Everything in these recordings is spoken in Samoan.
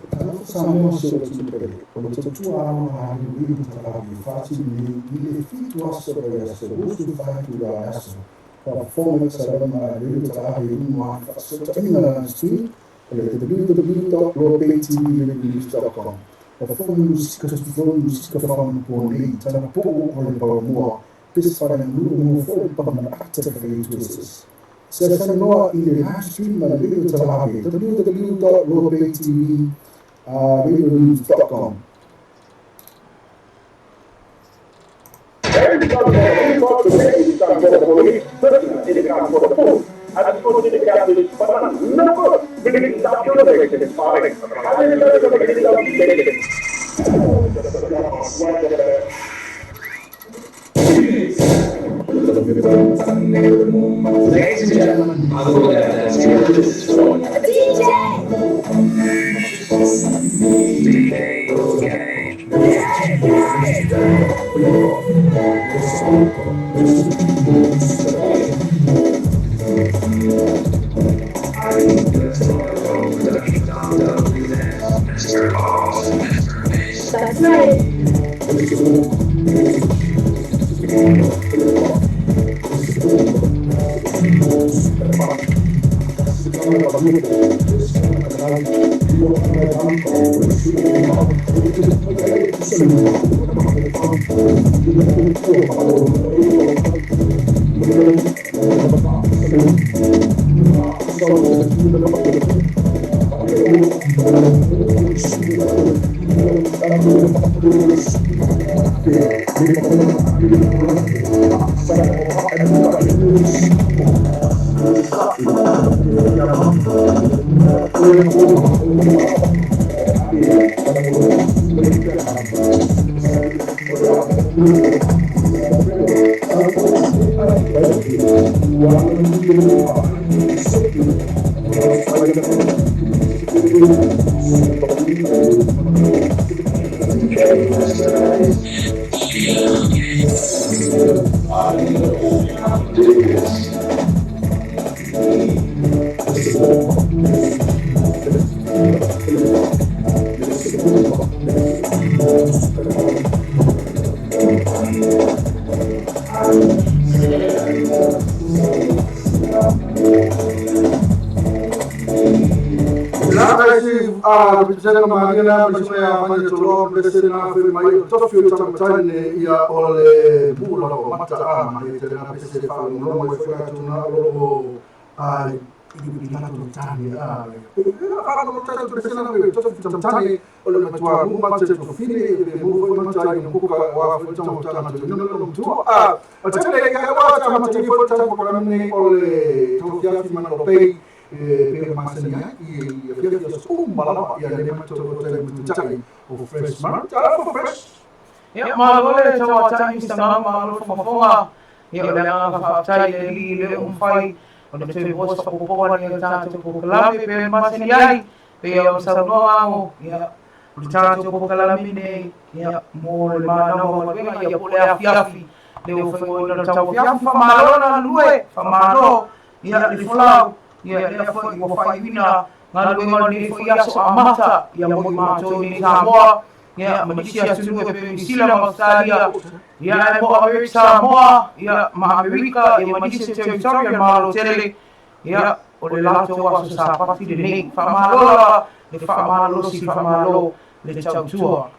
Talofa Samoa si o tatou pele, o le tautua aloha a Niu ma Talave e faatino nei i le 7 aso o le vaiaso 24 itula o le aso. Faafofoga mai Salama a le Radio Talave i luga o ana faasootaiga live stream o le www.lobaytvradionews.com. Fofoga musika tufou musika faaonaponei talapuu o le paumua pesa faaleaganuu mo foi pamana ata faitui. Saisanoa i le live stream a le Radio Talave www.lobaytvradionews.com. Ladies and gentlemen, I will go this one. That's right. Pitsenga maria ma sina ya fanya tolo pese na fe mai o tofi o tamatane ia o le pula o mata a mai te na pese fa lo mo fe ka tuna lo a i la to tani a a lo tani pese na fe tofi tamatane o le matua mu ma te tofine e mu fo ma tai no kuka wa fo tamatane no no tu a a te le ya wa tamatane fo tamatane ne o le tofi afi mana lo pei pe masani ai i fia uma lava ia le mato o te mutai o fresh mar tala fresh. Ia malo le tauatai sanga malo whafonga. Ia o le anga whaatai le li le umwhai. O le tui bosa popoa ni o tātou pokalame pe masani ai. Pe o saunoa o. Ia o le tātou pokalame nei. Ia mō le mānawa maluenga ia po le afiafi. Le o whaingo ina tau fiafi whamalo na lue. Whamalo. Ia le folau. Ia lea foi ua faaiuina galuega o lenei foi aso amata ia mo i matou i nei Samoa ia ma nisi atunuu e pe Niu ma Australia ia ae mo Amerika Samoa ia ma Amerika ia ma nisi territory a le Malo tele ia o le latou aso Sapati lenei. Faamalo lava le faamalolosi faamalo le tautua.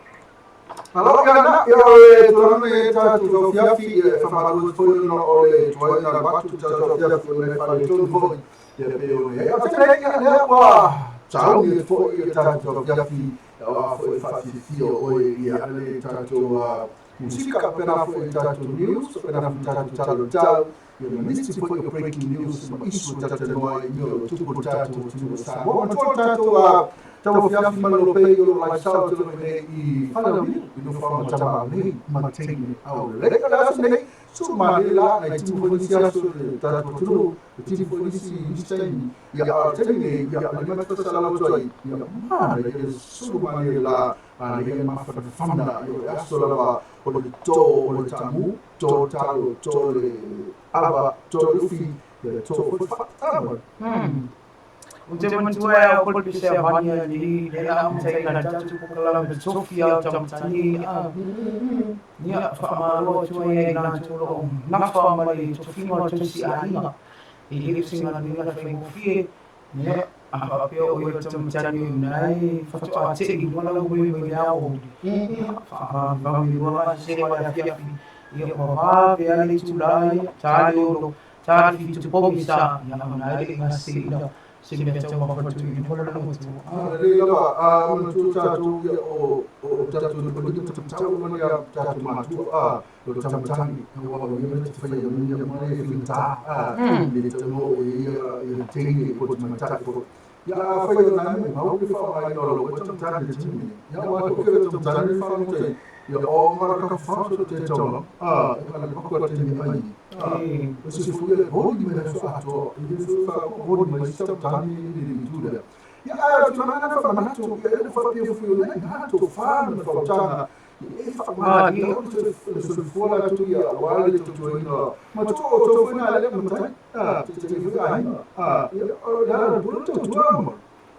Malo ia na ia o le tulaga e tatou taufiafi e whamalo foi ona o le tuai na watu taufiafi o le whale tonu foi ia pe o le a te le ia lea ua tau i foi ia tatou taufiafi ia wa foi whaafifia o ia ale tatou musika pena foi tatou news pena foi tatou talo tau ia ma nisi foi o breaking news ma isu tatou noa i mea o tupu tatou tunu Samoa ma tua tatou taufiafi malo pei o lo lifestyle te nei i whanau i no whama tama nei ma teine au le le aso nei So ma le la nai timu foi nisi aso le tatou atunuu, e timu foi nisi nisi taimi, ia a o le taimi nei, ia o le 500 atu ai, ia manaia le sulu manaia la a ia mafanafana, ia o le aso lava o le to o le taamu, to le talo, to le ava, to le ufi, ia to foi le faa. Ou te manatua e au ko le pese a vania nei le a amataina le tatou polokalame tofi a o tamatani a ia faamalo atu ai ai latou o lo o nafa ma le tofiga o tausi aiga e le o se galuega faigofie ia a faapea o ia o le tamatani o ina e faatoa tei loa lau moe mai le aoauli ia faavavevave loa se ma le afiafi ia ua vave a le itula ia ta le 6 ta le 7 pogisa ia ona ai le gaseina se mea taumafa atu i hola na motu. A lelei lava a manatua tatou ia o o tatou o le tamatau ma ia tatou matua a o le tamatani aua o ia mea te whai ia ia mai e whingata a le tau o ia ia teine po te matai po ia a whai o nai mai mau le whaonga o lo tamatani le timi ia wa ko ke tamatani le whaonga te ia o ngara ka whato te taula a e kana pakua te mi ai a o se fu ia holi mai aso atoa i le fu wha holi mai si tamatani i le tule ia a tu nana wha manatu ia e wha pia fu ia nai to whana whautanga e wha ia o te soifua latou ia aua le tautuaina ma to o tou foi na le matai a te te foi aiga a ia o le ala pule tautua ma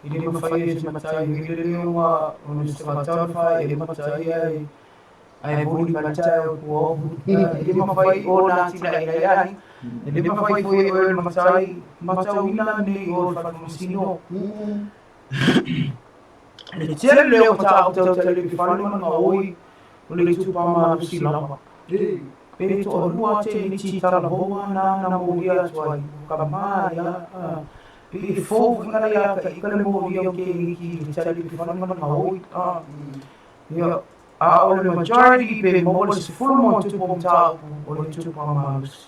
I le mawhai e te matai i le leonga o le whakatauwha e matai ai ai holi matai o kua ohu. I le mawhai o nā tina i nei ai. I le mawhai foi o le matai matauina nei o le whakamasino. Le tele o tā o tau tele i whale mana oi o le tupa malosi lava. Pe toa lua te niti tala hoa nā na mō ia atu ai. Ka māia, pe e fou whangara ia ka ika le mō ia o ke iki le tali pe whale mana oi. Ia, a o le majority pe mō le 10 mo tupu o tāupu o le tupa malosi.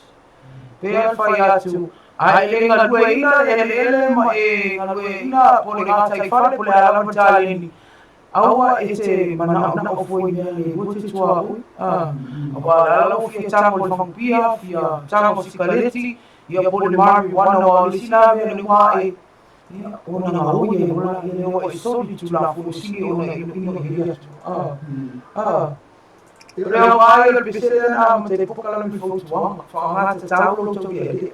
Pe a whai atu, a e le ngalue ina le ele ele ma e ngalue ina po le ngā tai whale po le alama tāleni. Aua e te mana o na o foi mea le ua te tua ui. Aua la lau fia tango le whangpia, fia tango sikaleti, ia po le marijuana o le sina mea le ua e. Ia, o na ngā oi e hola, ia le oa e soli tu la fo sili o na ino ino i atu. Leo ai o le pesele na ma te poka la mi fautuaga, whaangata taulo tau ia lea.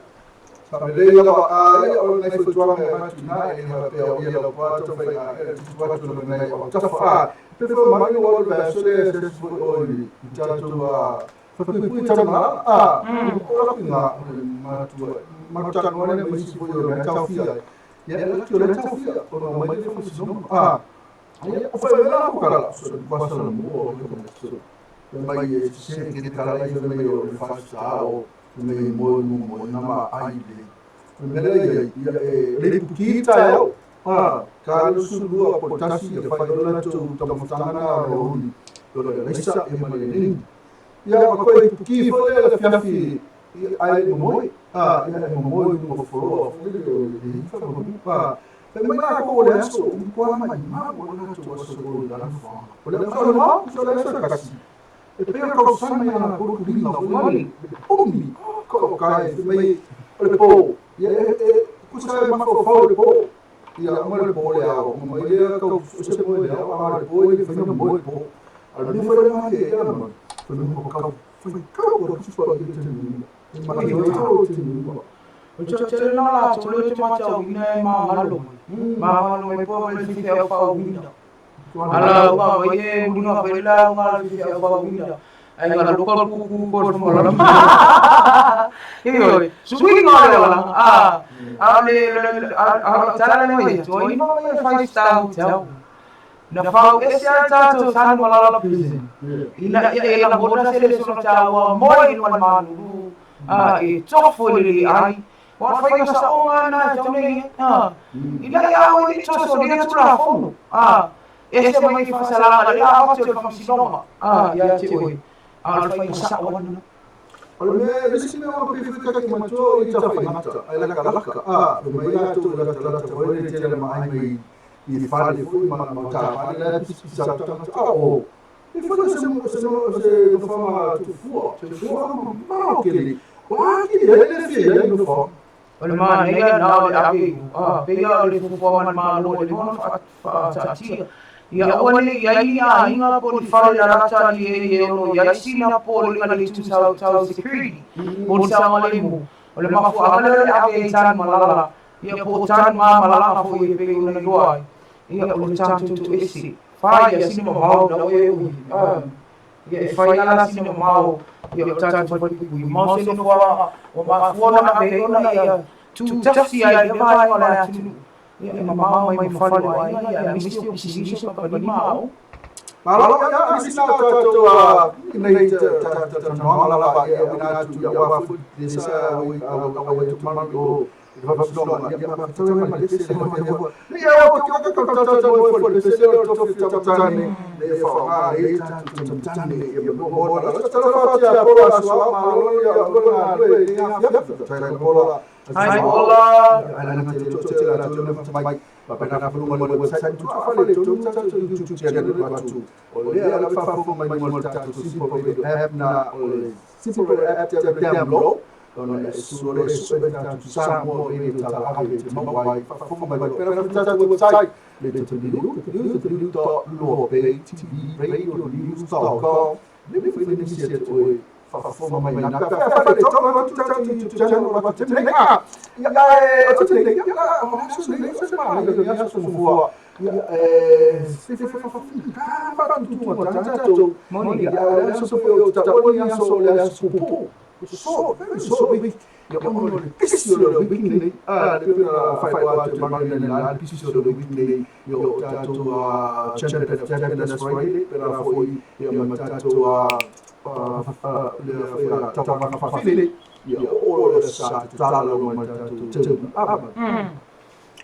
Sa me lei lava a ia o nei fautuaga e avatu ina e le faapea o ia lau pa tau faiga e tutu atu le nei o tafa a pe fo mai o le aso le se foi o i tatou a whapuipui tau a o la kuinga o le matua matutano ane mai si foi o le tau fia ia e laki o le tau fia o no mai le fo a ia o whai mea ko kala so le kwasa le mo o le ko so le mai e se ke kala i mai o le fa o me mo mo na ma ai le me le ia ia e le puki ta au a ka lu su lu a po tasi e fai o la tu ta mutanga na o huli o le leisa e ma le ni ia ma ko e puki fo le la fiafi ai mo moi a ia e mo moi mo fo o fo le o le fa mo pa e mai na ko le aso u kwa mai ma o la tu aso o la fa o le aso no so le aso kasi e pea kau sana ia na kuru linga o le umi ko kai mai o le po ia e kusa e mafo fau le po ia ma le po le ao ma ia kau se po le ao a le po le fai mo le po a le fai ma le ia ma fai mo kau fai kau o ku fa i te ni ma le o te ni O te tele na la to le te matau ina e mangalo mai. Mangalo mai po le fi au fau ina. Ala ua mai e muna whai la unga le fi au fau ina. Ai ngā local kuku ko le whangalam. Io, sui ngā le wala. A le a tala le mai to ina mai 5 star hotel. Na fau ese a tātou tanu ala prison. Ina ia e la hona se le sona tāua moi no malulu. A e tofo le ai. Wa whai sa o ngā nā tau nei. Ina ia o i toso ni atu la fono. E se mai whasalanga le a watu le whamasinoma. Ia te oi. A le whai sa o ana. O le mea le si mea o pe fika ki matua i ta whai mata. Ai laka laka. Le mai la tu la la ta wai le tele ma ai mai i whale fui ma ma ta whale la pisi pisa ta ta o. E fai se nofoaga tuufua, se nofoaga mamao tele. O a kili ai le fia i ai nofoaga. O le manaia na o le ave i a pei o le fuafuaga a le Malo e leva ona faataatia ia aua ne i ai ni aiga po o ni fale lalata i e ono i ai sina popolega i le itu tau security po o le saogalemu. O le mafuaaga lea o le ave ai i Tanumalala ia po o Tanugamalaga foi e pei ona iloa ai ia o le tatou toese. Fai ia sina mamao na oe ui ia e fai lava la sina mamao ia o tatou falepuipui ma o se nofoaga ua mafua ona ave ai ona ia tutasi ai i lea vaega o le atunuu ia e mamao mai ma fale o aiga ia aemaise o pisinisi o kamupani ma aoga. Malo ia isi na tatou nei talanoaga lava ia uiga atu ia aua foi le sa oi au e tumanu o Hi Paula. Ona e sua le sue tatou Samoa i le talave te maua ai faafofoga mai pera foi tatou website le www.luapaytvradionews.com le foi le nisi e oe faafofoga mai na pe fa le tonga atu tatou YouTube channel o te nei a ia e o te nei ia o se nei se ma le ia so fua ia e se fe fa fa fa tu tu tatou moni ia le so fo o ta o ia so le so po so so ia ono le pisi o le wiki nei a le pera fai o atu mai le la le pisi o le wiki nei ia o tatou champion of champions Friday pera foi ia ma tatou le foi tauvaga faafili ia o le sa tatala lo ma tatou teu a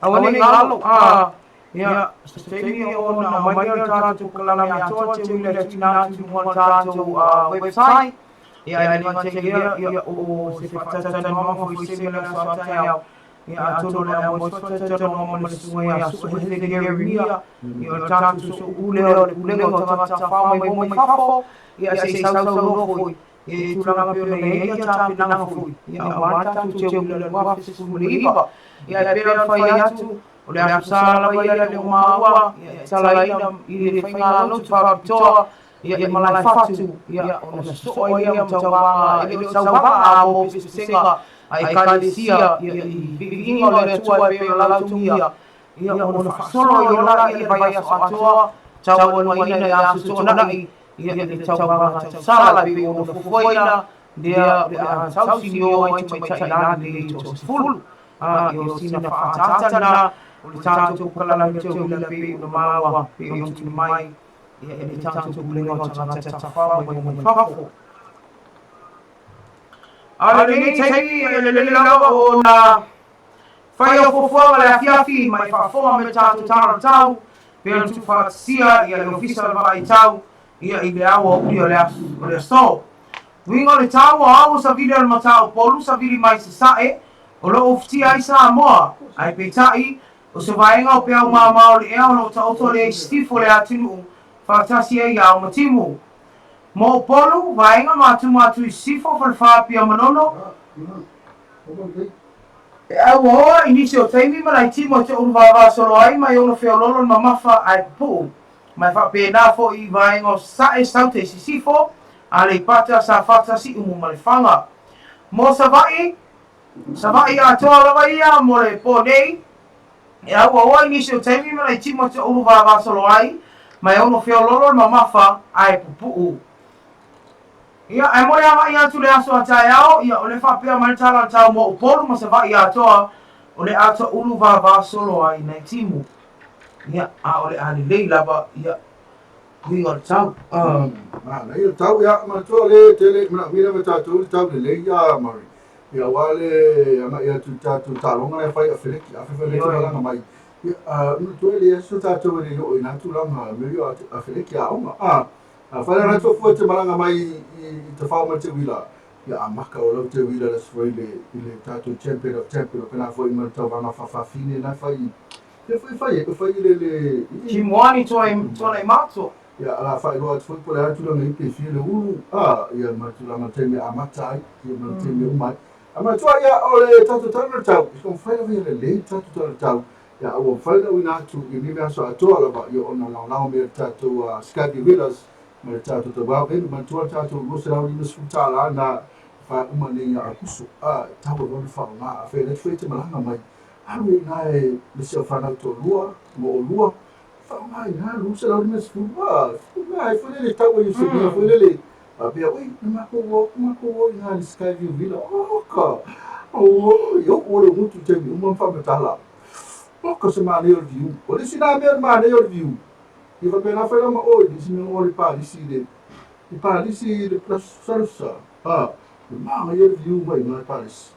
Aua ne i galo a ia se taimi ona aumai lea o le tatou polokalame atoa te uila e tuuina atu i luga o le tatou website. Ia e le gata i lea, ia o se faatalatalanoaga foi se mea le aso a taeao. Ia atonu o le a moe faatalatalanoa ma le susuga ia Suehele Jeremia, ia o le tatou sooupu lea o le Pulega o Tagata Tafao mai mai fafo, ia se i sausaunoa foi ia i tulaga pei ona i ai ia tapenaga foi, ia aua le tatou teuila i le 2019. Ia e pei ona fai atu, O le aso sa lava ia le o maua e talaina i le faigalotu faapitoa ia i Malaefatu ia ona sosoo ai lea ma tauvaga e le o tauvaga a mo pesepesega a ekalesia ia i viiviiga o le Atua e pei ona lautugia ia ona faasolo i ola ia le vaiaso atoa taualugaina i aso toonai ia i le tauvaga tausala e pei ona fuafuaina lea o le a tausinio ai tamaitai lalelei e toasefulu. A o sina faaataata lena o le tatou polokalame teuila pei ona maua pei ona tuuina mai e le tatou Pulega o Tagata Tafao mai mai fafo. A o lenei taimi e lelei lava ona fai au fuafuaga le afiafi mai faafofoga me tatou tala pei ona tuufaatasia ia le Ofisa o le Vaai Tau ia i le aoauli o le aso. Uiga o le tau o ao savili o le Mata-o-Upolu savili mai Sasae o lo o ufitia ai Samoa, ae peitai, o se vaega o peau mama o le ea o lo o taoto lea i sisifo o le atunuu faatasi ai ao ma timu. Mo Upolu, vaega ma atu i sisifo, Falefa, Apia, Manono, E auaoa i nisi o taimi ma nai timu e toʻulu vavasolo ai mai ono feoloolo le mamafa ae pupuu. Ma e faapena foi i vaega o Sasae, Saute i Sisifo, Aleipata, Safata, Siumu ma Lefaga. Mo Savaii, Savaii atoa lava ia mo le po nei, e auaoa i nisi o taimi ma nai timu e toʻulu vavasolo ai mai ono feoloolo le mamafa ae pupuu. Ia, ae mo le agai atu le aso a taeao, ia, o le faapea mai le tala o le tau mo Upolu ma Savaii atoa, o le a toʻulu vavasolo ai nai timu. Ia, a o le a lelei lava, ia, uiga o le tau. Manaia le tau, ia, manatua le tele, manaomia lava e tatou le tau lelei, ia, Murray. Ia, aua le agai atu i tatou taaloga lea e fai i Afeleki, a fai le malaga mai. Ia, manatua e leai se tatou e le i oo i na tulaga, mea ia o Afeleki aoga. Afai la na fua te malaga mai i te whao mai te wila, ia a maka o lau te wila le sfoi le, i le tatou champion of champion, o pena foi ma le tauvaga faafafine na fai, e foi fai e fai le Timuani tuanai mato. Ia, o le a faailoa atu foi po o le a le tulaga i pe fia le ulu, a, ia, ma le tulaga o le taimi e amata ai, ia, ma le taimi e uma ai. A manatua, ia, o le tatou tala o le tau, e mafai lava ia lelei le tatou tala o le tau, ia, a ua mafai ona auina atu i lenei vaiaso atoa lava, ia, ona lagolago mai e le tatou Skyview Villas ma le tatou Tauao Venue. Manatua le tatou $250 lena e faauma nei ia Aokuso, a, e tatau lava ona faaaoga. Afai o lea foi e te malaga mai, alu ai i ina e le si au fanau toalua ma oulua, faaaoga i ina 250, a, mea ai foi lele tau ai se mea foi lele faapea, oi, na matou o atu, matou o i ina i le Skyview Villa, oka, oi, o'u o le gutu i taimi uma ma faamatala, oka se manaia o le view. O le isi na mea o le manaia o le view, ia faapena fai la ma oe, le isi mea o le Palisi i le, i Palisi i le Salusa, a, le manaia le view mai ina i Palisi.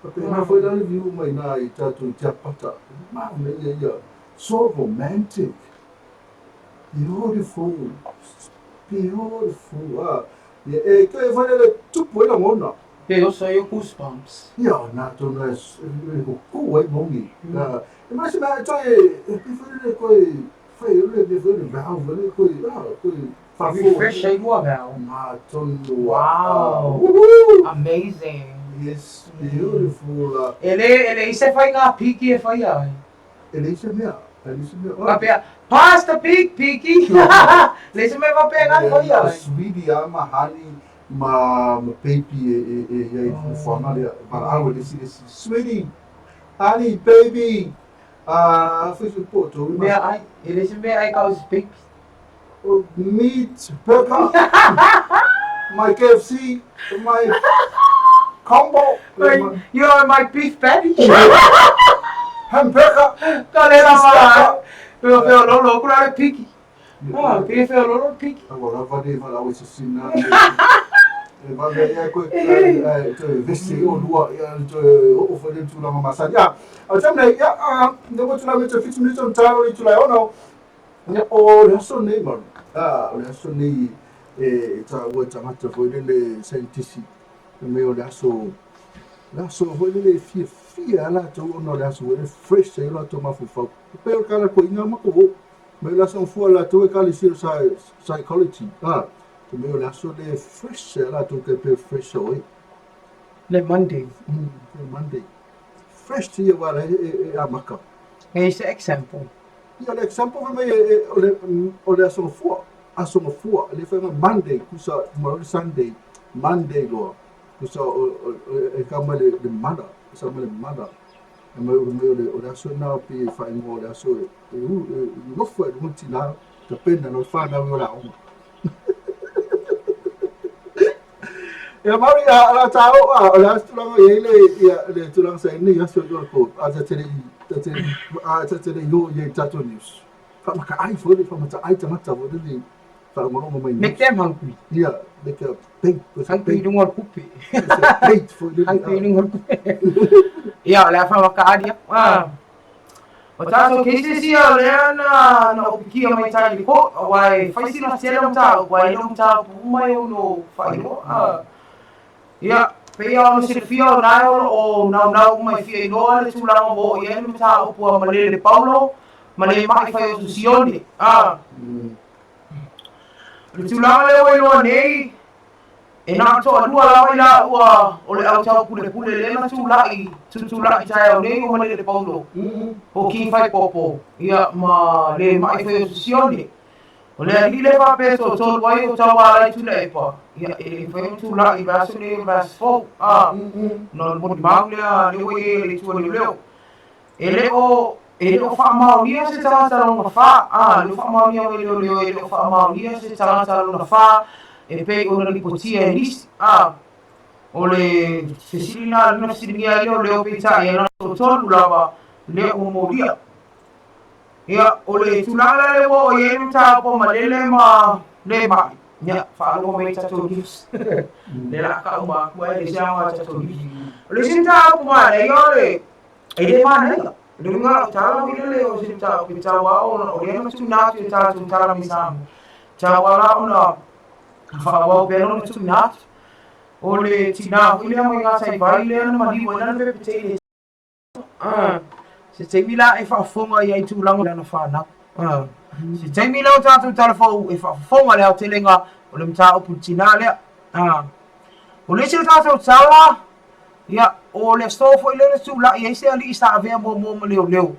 Faapena foi la le view mai ina i tatou i Tiapapata, le manaia ia, so romantic, beautiful, beautiful, a, ia e toe foi lele tupu ai lagona. Pe oso ai o goosebumps. Ia, na tonu e kukū ai maugi. E ma se mea e toe, e pe foi lele koe, fai o le mea foi le valve, foi lele koe, a, koe faafoe. Refresh ai lua valve. Na tonu. Wow. Woohoo! Amazing. Yes, beautiful. E le, e leai se faiga piki e faia ai. E leai se mea, e leai se mea. Faapea, pass the pig, piggy. Leai se mea faapena e faia ai. Sweetie a ma honey ma ma baby e e e i ai i le fuafuaga lea. Valaau e le isi le isi, sweetie, honey, baby, a foi se po tou. Mea ai, e leai se mea ai kau se baby. Meat burger, my KFC, my combo. My, you are my beef patty. Hamburger. Ka le la ma. Peo peo lolo kula le piki. Ah, peo peo lolo piki. Ua lava nei valaau e sisina. E vave ia koe e toe vese i o lua ia toe oo foi le tulaga masani. Ia, a taimi nei, ia, ne ua tulai mai toe 7 minute ona talo i tulai ono. Ia, o le aso nei, Maru, o le aso nei e taua e tagata foi lele saienitisi, fai mai o le aso, le aso foi lele e fiafia ai latou ona o le aso foi lele e fresh ai o latou mafaufau. E pei o le kalakoiga ma ko mai o le aso gafua latou e kalesia o psychology, fai mai o le aso lea e fresh ai latou ke pe fresh ai. Le Monday. Le Monday. Fresh ia wa la e amaka. E se example. Ia, o le example fai mai o le aso gafua, aso gafua, le fai mai Monday, kusa ma le Sunday, Monday loa, kusa e ka mai le mala, kusa mai le mala. E mai o mai o le aso na pe whaingoa o le aso e nofo e lunga tina, ta pena no whanau o la aoga. Ia Mauri, a la tao, a o le a tulaga i ai le ia le tulaga sa nei aso i ko a ta tele ta tele a ta tele yo i tatou news. Whamaka ai foi le whamata ai tangata foi le whalongolongo mai. Make them hungry. Ia, make a bait. Hungry lunga o le kupe. Bait foi le. Hungry lunga o le kupe. Ia, o le a whamaka aria. Ah. O tatou cases ia o lea na na opikia mai tai le court aua e fai sina tele o mataupu ae le o mataupu uma e ono faailoa. Ah. Ia, pei lava ona silafia o na e o lo o naunau uma e fia iloa le tulaga ua oo i ai le mataupu a Malele Paulo ma le ma'i fai o Tusione. Ah. O le tulaga lea ua iloa nei, E na o toalua lava i laua o le au taupulepule lea na tulai, tutulai taeao nei o Malele Paulo, po o King Faipopo, ia, ma le ma'i fai o Sisione. O le alii lea faapea e toatolu ai o Tauala i Tuilaepa, ia, e le mafai ona tulai i le aso nei o le aso fou, a, ona o le molimau lea, lea ua i ai e le Itu a Leoleo. E le o, e le o faamaonia se tagata lona fa, a, le o faamaonia mai leoleo e le o faamaonia se tagata lona fa e pei ona lipotia e nisi, a. O le fesili na lea na fesiligia ai leoleo peitai e na toatolu lava lea ua molia. Ia, o le tulaga la lea ua oo i ai le mataupu a Malele ma le ma'i, ia, faalogo mai tatou news. Lea la kau ma aku ai le siaga o tatou news. O le isi mataupu manaia o le E le manaia, le uiga lau tala o ile o se mataupu e tauao ona o lea na tuuina atu e tatou tala mai Samoa. Tauala ona faaauau pea lona tuuina atu. O le tinā foi lea mai Gataivai lea na maliu ai lana pepe i le se taimi la e faafofoga i ai tulaga lana fanau. Se taimi lea o tatou tala fou e faafofoga le aotelega o le mataupu i le tinā lea. A, o le isi o tatou tala, ia, o le aso foi lea na tulai ai se alii sa avea muamua ma leoleo,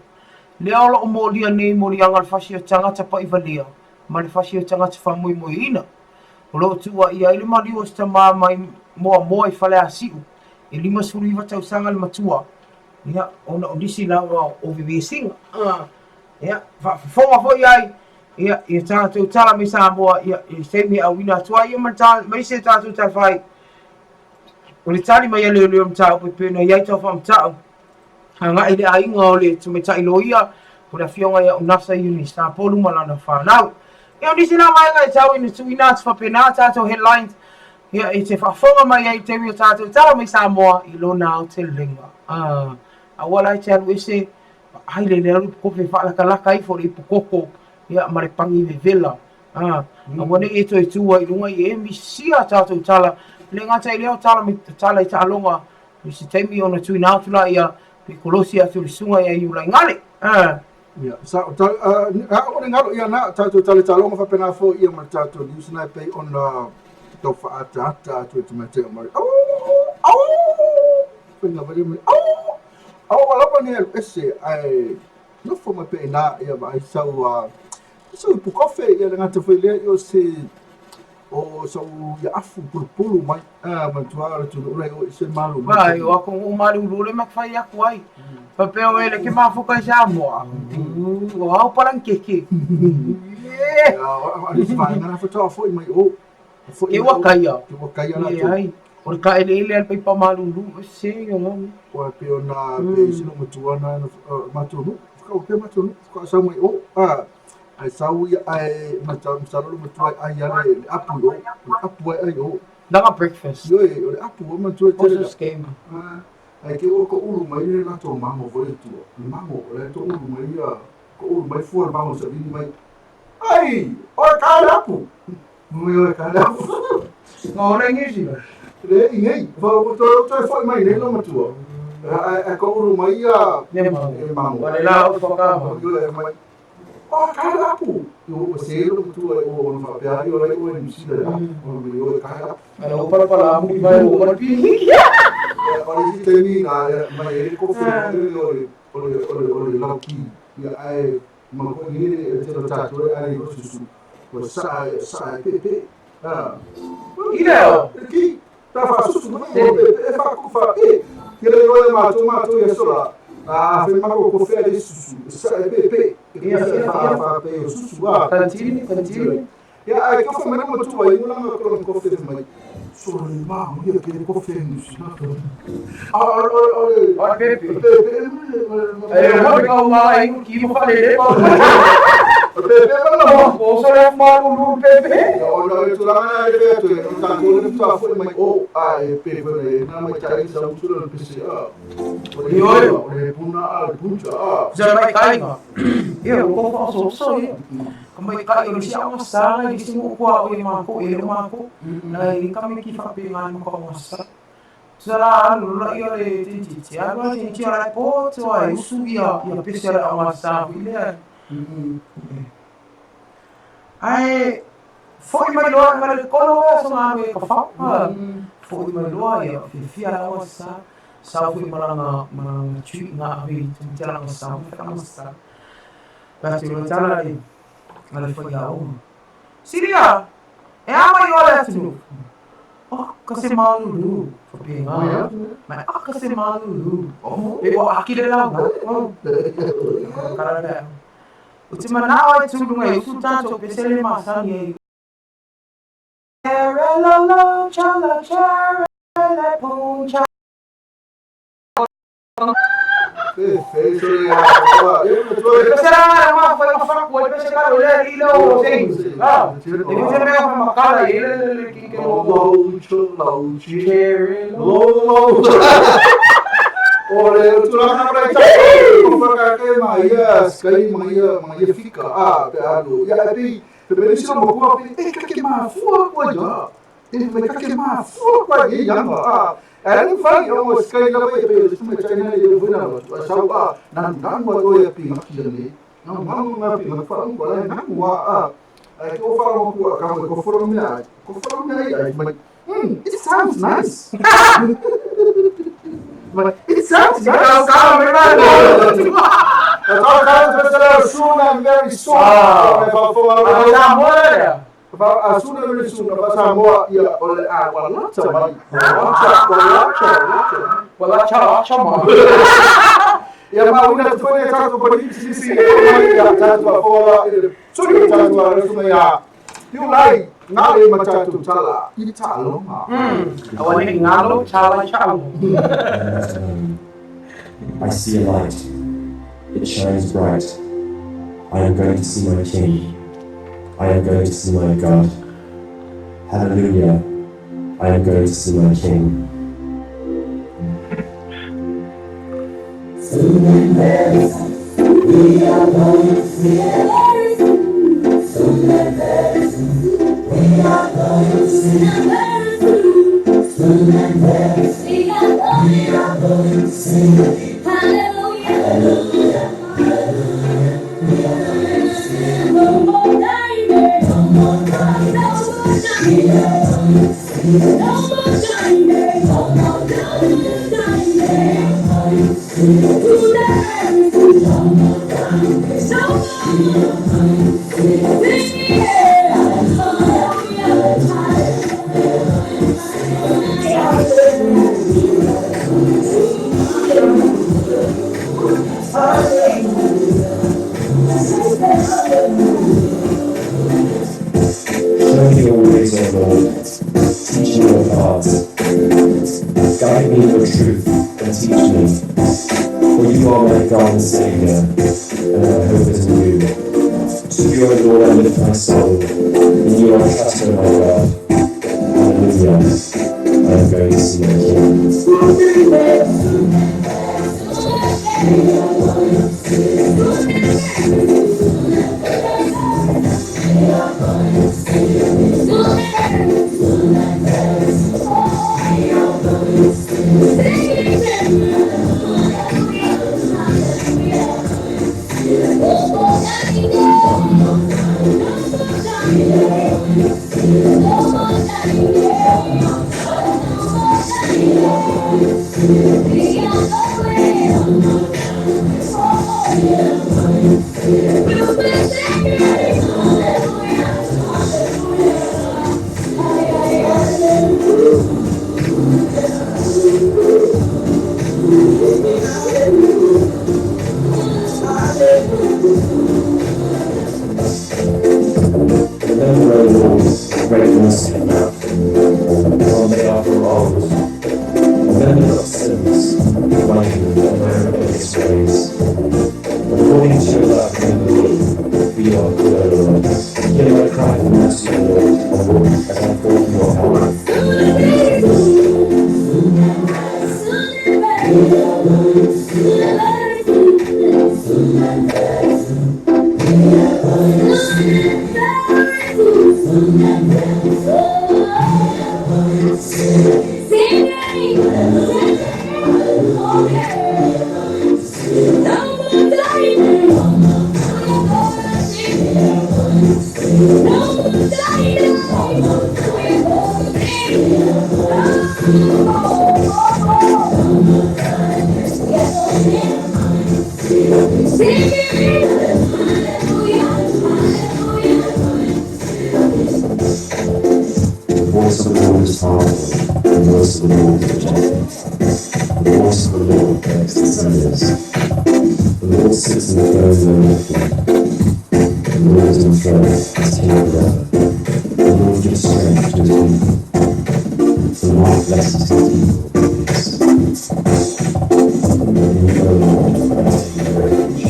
lea o lo o molia nei moliaga o le fasi o tagata pa'ivalea ma le fasi o tagata faamoemoeina. O lo o tuuaia ai le maliu o se tama mai Moamoa i Faleasiu, e 59 tausaga le matua, ia, ona o nisi lava o vevesiga. Ia, faafofoga foi ai, ia, i a tatou tala mai Samoa, ia, i se taimi e auina atu ai, ia, ma ma isi a tatou talafai, o le tali mai a leoleo mataupu e pei ona i ai tau faamatau, agai i le aiga o le tamaitai loia, o le afioga ia Unasa Eunice Sapolu ma lana fanau. Ia, o nisi la vaega e tau ina tuuina atu faapena a tatou headlines, ia, e te faafofoga mai ai i taimi o tatou tala mai Samoa i lona aotelega. Aua la e te alu ese, vaai le le alu kope faalakalaka ifo le ipu koko, ia, ma le pagi vevela. Aua ne i e toe tu ai i luga i e misia a tatou tala, le gata i lea o tala mai tala i taaloga, i se taimi ona tuuina atu laia pe kolosi atu i le susuga ia Iulaigale. Ia, sa, ta, a o le galo ia na tatou tala taaloga faapena foi ia ma le tatou news na e pei ona tau faaataata atu e tamaitai o Mari. Au, au, faiga vale mai. Au, au, ua lava nei alu ese, ae nofo mai pea i ina, ia vaai sau, sau ipu kofe, ia le gata foi lea, o se, o sau ia afu pulupulu mai, a manatua o le atunuu la i o i se malu mai. Vai, o aku nuu malulu le mak fai aku ai. Faapea o ele ke mafuka i Samoa. O au palangi keke. A le isi vaega na faatoa foi mai o. Foi Ke ua kaia. Ke ua kaia latou. Leai. O le kaeleele a le paipa malulu, se i o ngau. Ua pei ona pei se matua na matou nuu, whakao matou nuu, whakao sau mai o. A ai sau ia ai masalo le matua ai ia le apu i o, le apu ai ai o. Langa breakfast. Ioe, o le apu o matua tele. Posos game. Ai ke o ko ulu mai le latou mango foi le tua. Le mango, o le to ulu mai ia, ko ulu mai fua le mango sa vini mai. Ai, o ka le apu. Mui o ka le apu. Ngā ora i New Zealand. Le i nei, fa o to to foi mai nei lo matua. Ai ko ulu mai ia Ne mango. E mango. Wale la o whakama. Ioe mai. O ka le apu. O se lo matua o ona whapea i o lai o e New Zealand apu. O me o ka le apu. Ana o palapala amu i vai o mana pihiki. O le isi taimi na mai e kofe o le o le o le o le lauki. Ia ai ma ko ni e te tatou e ai o susu. O sa sa e pepe. Ah. I leo. Ki ta fa susu mai o pepe e fa ku fa e. Ke le o ma to ia sola. A fe ma ko ko fe le susu. Sa e pepe. Ia, ia, ia. Fa pe o susu a. Continue, continue. Ia ai ko fa mai mo tu ai ngula ko ko fe mai. So le ma mo ia ke ko fe ni su na to. A o o o O pepe. Pepe. E mo ka uma ai ki mo whale le pa. Pepe ma la. O so le malulu pepe. O na le tulaga na le atu e o tatou le faatoa foi mai o a e pe foi le na mai tai sa usu le pese a. O le Ioe. o le puna a le punta a. Sa mai kainga. Ia, o ko whaososo ia. Ka mai kai o le si aonga sanga i si ngu kua o i mako, e le mako. Na i kame ki whape ngā maka o sa. Sa la alu la ia le tinti te alu a tinti a lai po te wa e usu ia ia pese le aonga sa hui lea. Ai, foi mai loa ma le kolo o so ngā me ka whau. Foi mai loa ia whiwhia la aonga sa. Sa foi malanga malanga tui ngā hui tinti la aonga sa hui aonga sa. Pa te o tala le a le whai a oma. Siria, e ama i ole atunu. O ka se malulu. Whape ngā. Mai a ka se malulu. E o akile lau. Kara lea. O te manao e tūrunga e usu tātou pesele masangi e. Chere lo lo chala chere le puncha. Fe fe so le a. E mo tu e. Pese la ma fa ma fa ko pese ka le li lo sei. Ah. E te mea fa makala e le le ki ke Lo lo. lo cho lo chi. Chere lo. Lo lo. O le tulaga na pala i ko whakake ma ia skai ma ia ma ia fika a pe alu. Ia e pi te pere silo mo kua pi e kake mafua kua ia. E me kake mafua kua ia ia a. E le whai o mo skai la pe pe se me chai na ia wina lo. Sau a nan nan wa o ia pi ngaki ia nei. Na mamu nga pi nga fa ko la na wa a. Ai ko fa ko ku ka ko fo me ai. Ko fo me ai ai mai. It sounds nice. But it sounds nice. Kau kau memang. Soon and very soon. Ah. Samoa dia. Soon and very soon. Samoa ia o le a wa lata mai. Lata, lata, lata. Wala cha cha ma. Ia ma una tu fai tato pa ni si si ia tato a fola ile suri tato a resu ia. Tiu lai ngā le matatu tala i talonga. Awan ni ngalo chala cha. I see a light. It shines bright. I am going to see my King. I am going to see my God. Hallelujah. I am going to see my King. Show me your ways, O Lord. Teach me your paths. Guide me in your truth and teach me. For you are my God and Savior, and my hope is in you. To you, O Lord, I lift my soul. In you I trust, O my God. Hallelujah. I am going to see my King. Remember, O Lord, the great mercy and love, for they are from old. Remember not sins, my and my rebellious ways. According to your love, remember me, for you are good, O Lord. Hear my cry for mercy, O Lord, as I call for your help. The voice of the Lord is powerful, the voice of the Lord is majestic. The voice of the Lord breaks the cedars. The Lord sits in the throne of the The Lord is enthroned as king forever. The Lord gives strength to his people. The Lord blesses his people with peace. In you, O Lord, I take my refuge.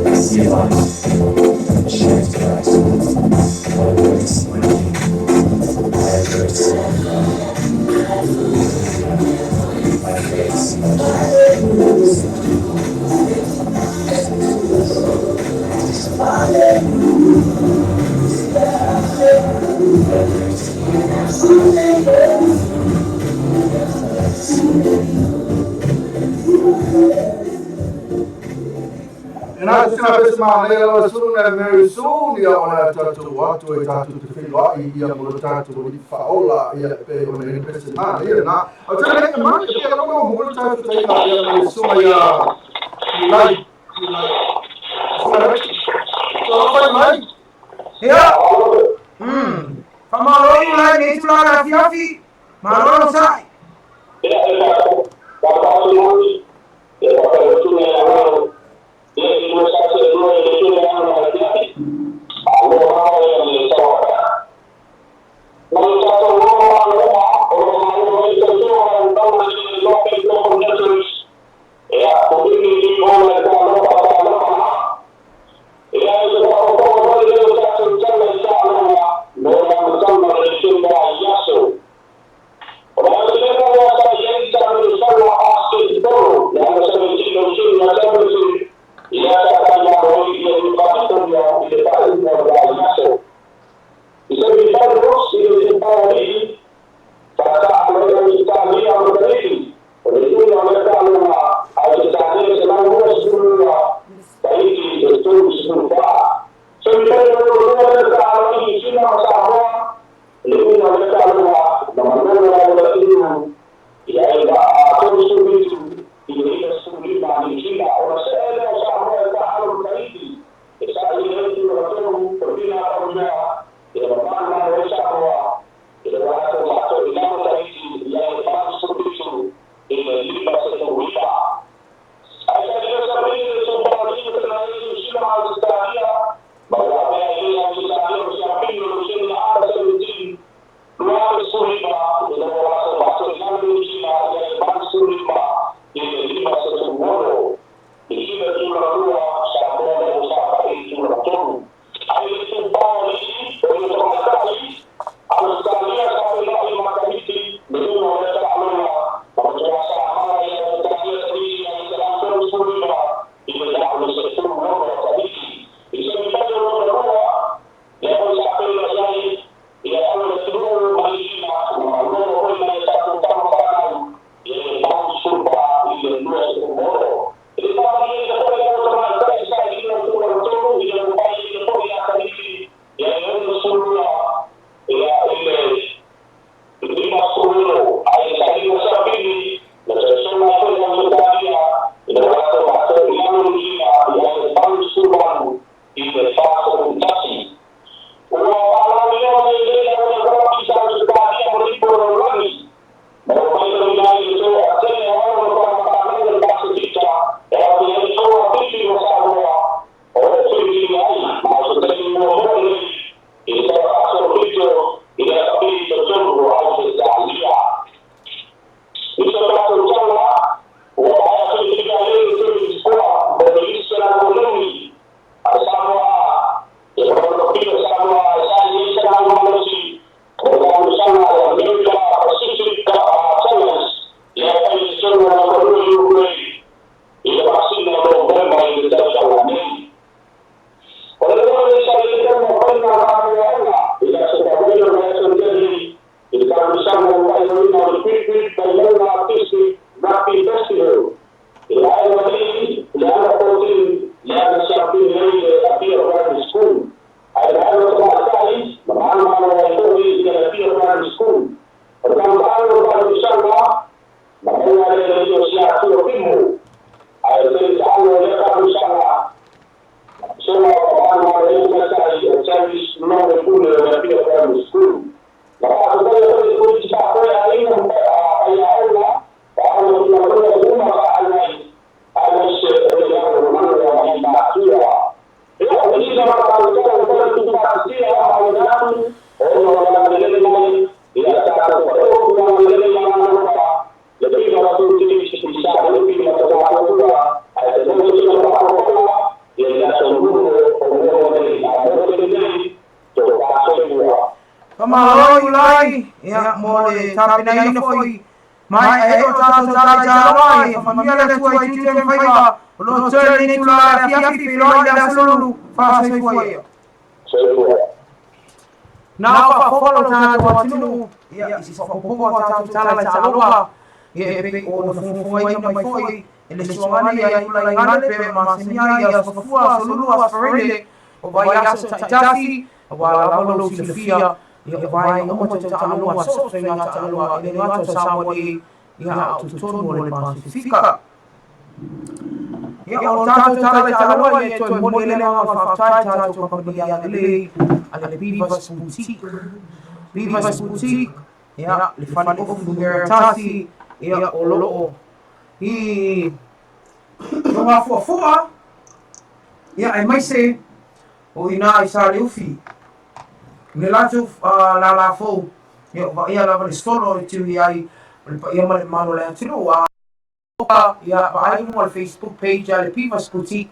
I see a light. It shines bright. I am going to see my King. I am going to see my God. Hallelujah. I am going to see my King. Sing to the Lord. 6, 97. I am going to see my God. na pese ma nei la soon and very soon ia o le tātou atu e tātou te whenua i ia mo le tātou i whaola ia pe o nei pese ma nei na. O te nei ma ia la mo mo le tātou te ia ia le sunga ia lai lai. Sunga mai. Ia. Whamalo i lai nei tula la fiafi. Malo sai. Ia e pei ona fofogaina mai foi e le Suaga ia Iulai Gale pe masani ai i Aso Fua, Aso Lua, Aso Faraile, o vaiaso taitasi, aua lava lou silafia, ia o vaega uma tau taaloga, so o se faiga taaloga e le gata o Samoa nei, ia a o totonu o le Pasefika. Ia o tatou tala i taaloga, ia e toe momoli ai le agaga o le faafetai i tatou kamupani agalelei a le Beavers Boutique. Beavers Boutique, ia le fale ofu numera tasi, ia o loo i Togafuafua, ia aemaise o i ina i Saleufi. I le latou lālā fou, ia o vaaia lava le solo e tui ai o le paia ma le mamalu o le atunuu. A oka, ia vaai i luga o le Facebook page a le Pivas Boutique,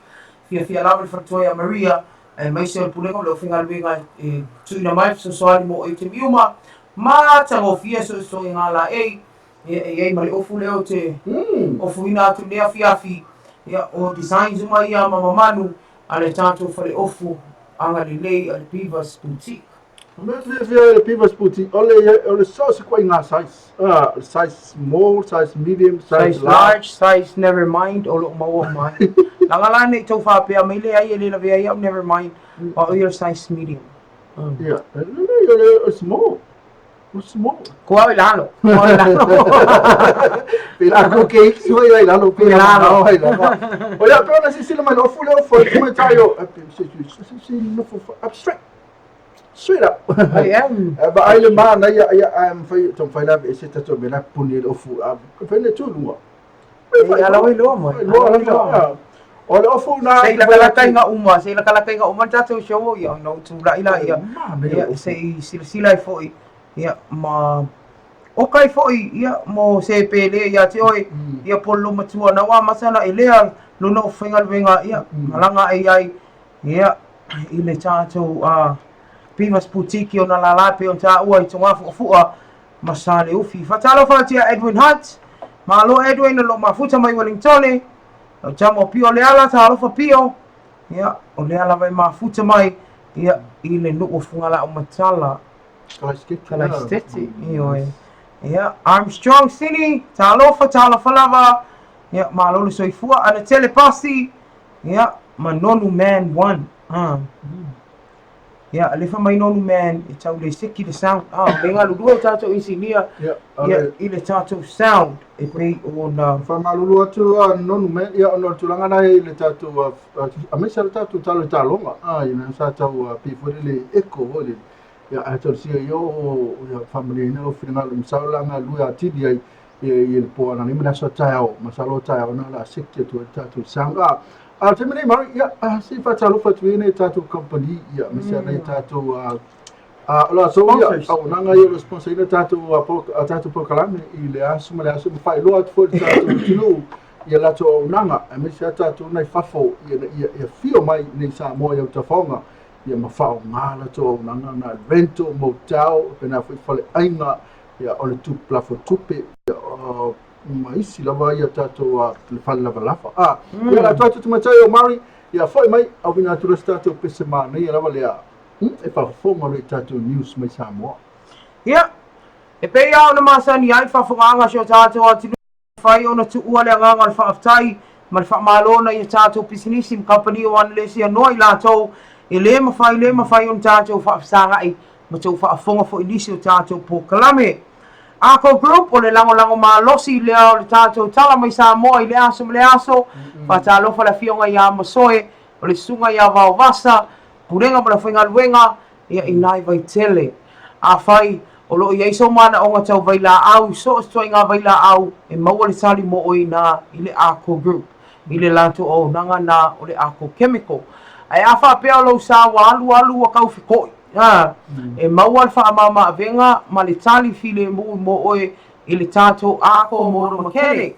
fiafia lava le faletua ia Maria, aemaise o le pulega o le aufaigaluega e tuuina mai fesoasoani mo oe i taimi uma. Matagofie soisoiga laei. Ia, e i ai ma le ofu lea ou te ofuina atu i lenei afiafi. Ia, o designs uma ia ma mamanu a le tatou fale ofu agalelei a le Beavers Boutique. O mea fiafia i le Beavers Boutique, o le, o le so o se ituaiga size. Ah, size small, size medium, size, Size large, size never mind, o lo o maua uma ai. Leaga la ne i tau faapea mai leai e le lavea ai au never mind, a o ia o le size medium. Ia, e lelei o le small. Ko au i lalo. Ko au i lalo. Pe la ko ke iki hoi ai lalo pe la lalo ai lalo. O ia pe ona silasila mai le ofu le ofu e mai tai o se se se no fo up straight. Straight up. I am. Ba ai le mana ia ia am fai tong fai la e se tato me la puni le ofu a fai le tu lunga. E ala wai loa mai. Loa la. O le ofu na Se i lakalakaiga uma, se i lakalakaiga uma le tatou show ia ona ou tulai laia. Ia se i silasila ai foi ia ma oka ai foi ia mo se pele ia te oe ia polo matua na ua amata ona elea lona aufaigaluega ia malaga ae ai ia i le tatou Beavers Boutique i ona lala pei ona taua i Togafuafua ma Saleufi. Faatalofa atu ia Edwin Hunt. Malo Edwin o lo o mafuta mai Wellingtone. Lau tama o Pio Leala, talofa Pio. Ia, o lea lava e mafuta mai ia, i le nuu o Fugalaumatala. Kalaistete. Ioe. Ia, Armstrong Sini, talofa, talofa lava. Ia, malo le soifua. Anatele Pasi, ia, ma Nonu Man 1. Ah. Ia, alefa mai Nonu Man e tau le seki le sound. Ah, me galulue o tatou engineer Ia, ia, i le tatou sound e pei ona Faamalulu atu a Nonu Man, ia ona o le tulaga na i le tatou aemaise le tatou talo i taaloga, a ia sa tau pei foi lele echo foi lele. Ia ae talosia ia o ia faamalieina lou finagalo masalo o le a galulue atili ai i le po ananei ma le aso a taeao, masalo o taeao na o le a seki atu ai le tatou sound. A a o le taimi nei Mari, ia se i faatalofa atu ia nai tatou company ia aemaise lava nai tatou o le aso ia auaunaga ia o lo o sponsor ina tatou tatou polokalame i le aso ma le aso ma faailoa atu foi i le tatou atunuu ia latou auaunaga aemaise lava tatou nai fafo ina ia afio mai i nei Samoa i autafaoga ia ma faaaoga latou auaunaga na rental, motel, faapena foi faleaiga ia o le tupe lafo tupe ia, ma isi lava ia tatou le fale lavalava. A, ia la atu tamaitai o Mari, ia foi mai auina atu la se tatou pese manaia lava lea e faafofoga loa i tatou news mai Samoa. Ia, e pei lava ona masani ai le faafofogaaga a si o tatou atunuu, e mafai ona tuua le agaga o le faafetai ma le faamalo nai a tatou pisinisi ma kamupani o ana le sianoa i latou e le mafai le mafai ona tatou faafesagai ma tou faafofoga foi i nisi o tatou polokalame. Arco Group, o le lagolago malosi lea o le tatou tala mai Samoa i lea aso ma lea aso. Faatalofa le Afioga ia Masoe, o le Susuga ia Vaovasa, Pulega ma le Aufaigaluega, ia i nai Vaitele. Afai o lo o i ai sou manaoga tau vailaau, so o se ituaiga vailaau, e maua le tali mo oe inā i le Arco Group, i le latou auaunaga na o le Arco Chemical. Ae a faapea o lou sa ua alu alu ua tau feto'i, a, e maua le faamama-avega ma le tali filemu mo oe i le tatou Arco Motor Mechanic.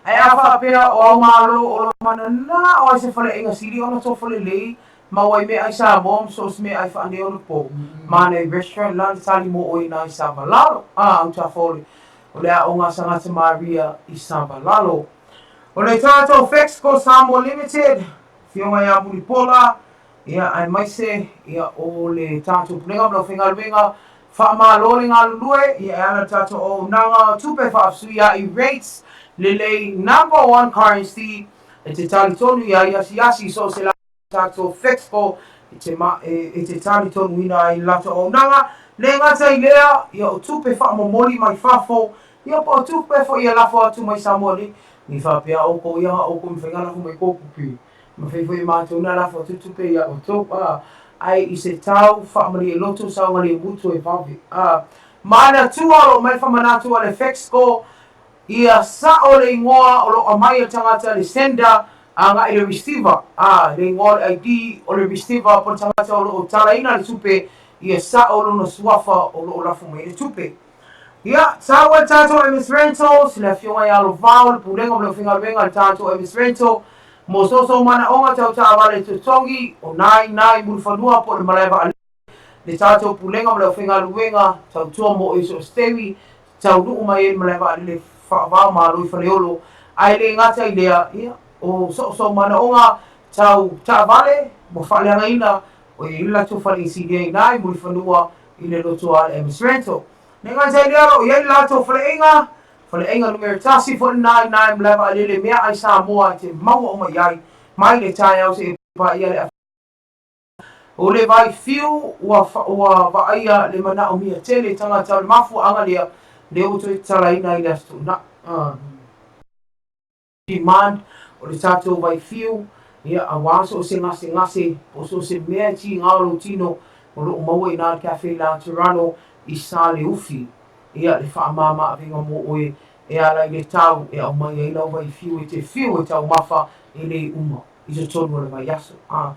Ae a faapea o au malo o lo o mananao ai se faleaiga sili ona tofa lelei, Maua ai meaai Samoa ma so o se meaai faaneionapo. Manai Restaurant la le tali mo oe inā i Savalalo. A, autafa o le Aoga a Sagata Maria i Savalalo. O le tatou Fexco Samoa Limited, Afioga ia Mulipola, ia aemaise ia o le tatou Pulega ma le Aufaigaluega, Faamalo le galulue, ia e ala i le tatou auaunaga o tupe faafesuia'i rates lelei number one currency e te talitonu i ai asiasi i so o se tatou Fexco e te ma, e, e te talitonuina ai le latou auaunaga. Le gata i lea, ia o tupe faamomoli mai fafo, ia po o tupe foi e lafo atu mai Samoa nei, ni faapea oukou ia oukou mafai ona lafo mai kou kupi. Mafai foi e matou ona lafo atu tupe ia outou, a, ae i se tau faamalie loto saogalemu toe vave. A, manatua o lo o mai le faamanatu a le Fexco, Ia sao le igoa o lo o aumai e le tagata le sender agai i le receiver, a, le igoa o le ID o le receiver po o le tagata o lo o talaina le tupe, ia sao lona suafa o lo o lafo mai ai le tupe. Ia, taua le tatou MS Rentals, le Afioga ia Lovao, le Pulega ma le Aufaigaluega a le tatou MS Rental, mo so sou manaoga tau taavale totogi, o nai nai Mulifanua po o le malae vaalele, le tatou Pulega ma le Aufaigaluega tautua mo oe so o se taimi, taunuu mai ai le malae vaalele faavao malo i Faleolo. Ae le gata i lea, ia, o so o sou manaoga tau taavale ua faaleagaina, o i ai le latou fale inisinia i ina i Mulifanua i le lotoa a le MS Rental. Le gata i lea, o lo o i ai le latou faleaiga, faleaiga numera tasi foi lena i ina i malae vaalele meaai Samoa e te maua uma i ai mai le taeao seia paia le O le vai fiu ua ua vaaia le manaomia tele tagata o le mafuaaga lea, lea ua toe tatalaina ai le Aso Toonai. Demand o le tatou vai fiu, ia, aua so o se gasegase po o so o se mea e tiga o lou tino o lo o maua i ina le Cafe La Toronto i Saleufi. Ia, le faamama avega mo oe e ala i le tau e aumai ai lau vai fiu e te fiu e taumafa e le uma. I totonu o le vaiaso. A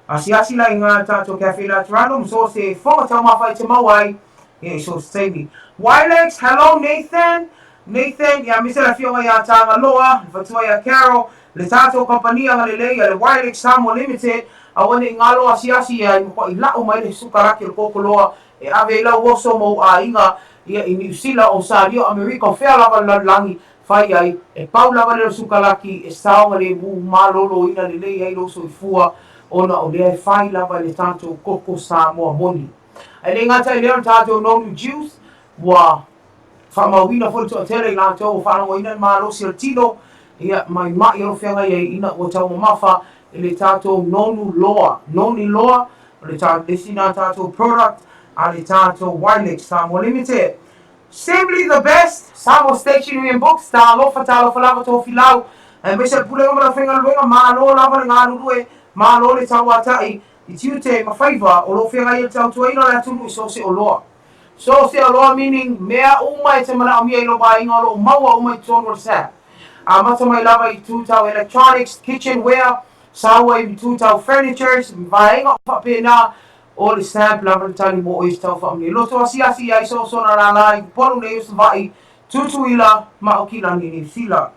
asiasi la i ngā tātou Cafe Laterano ma so se foga taumafa i te mau ai, ia i so se taimi. Wilex, hello Nathan! Nathan, ia aemaise le afioga ia Tagaloa, le fatua ia Carol, le tātou kamupani agalelei a le Wilex Samoa Limited, aua ne i ngalo asiasi ia i makuaʻi la'u mai le sukaraki o le kōkoloa e ave ai lau oso ma ou aiga ia i Niu Sila, Osalia, Amerika, o fea lava le lalolagi Fai ai, e pau lava lea o sukalaki e saogalemu maloloina lelei ai lou soifua ona o lea e fai lava i le tatou koko Samoa moni. Ae le gata i lea o le tatou nonu juice, ua faamauina foi le toatele i latou ua faalagoina le malosi o le tino, ia, mai ma'i o lo o feagai ai ina ua taumamafa i le tatou nonu loa, noni loa, o le isi lena tatou product a le tatou Wilex Samoa Limited. Simply the best, Samoa Stationery and Books, Talofa, talofa lava Tofilau, aemaise le Pulega ma le Aufaigaluega, malo lava le galulue, malo le tauata'i i tiute ma faiva o lo o feagai ai le tautuaina o le atunuu i so o se oloa. So o se oloa meaning mea uma e te manaomia i lou aiga o lo o maua uma i totonu o le SAP. Amata mai lava i itu tau electronics, kitchenware, sau ai i itu tau furnitures, vaega faapena, O le stamp lava le tali mo oe se tau faamanuia. Loto asiasi ai soosona lala i Upolu nei o Savaii, Tutuila ma Okilani Niu Sila.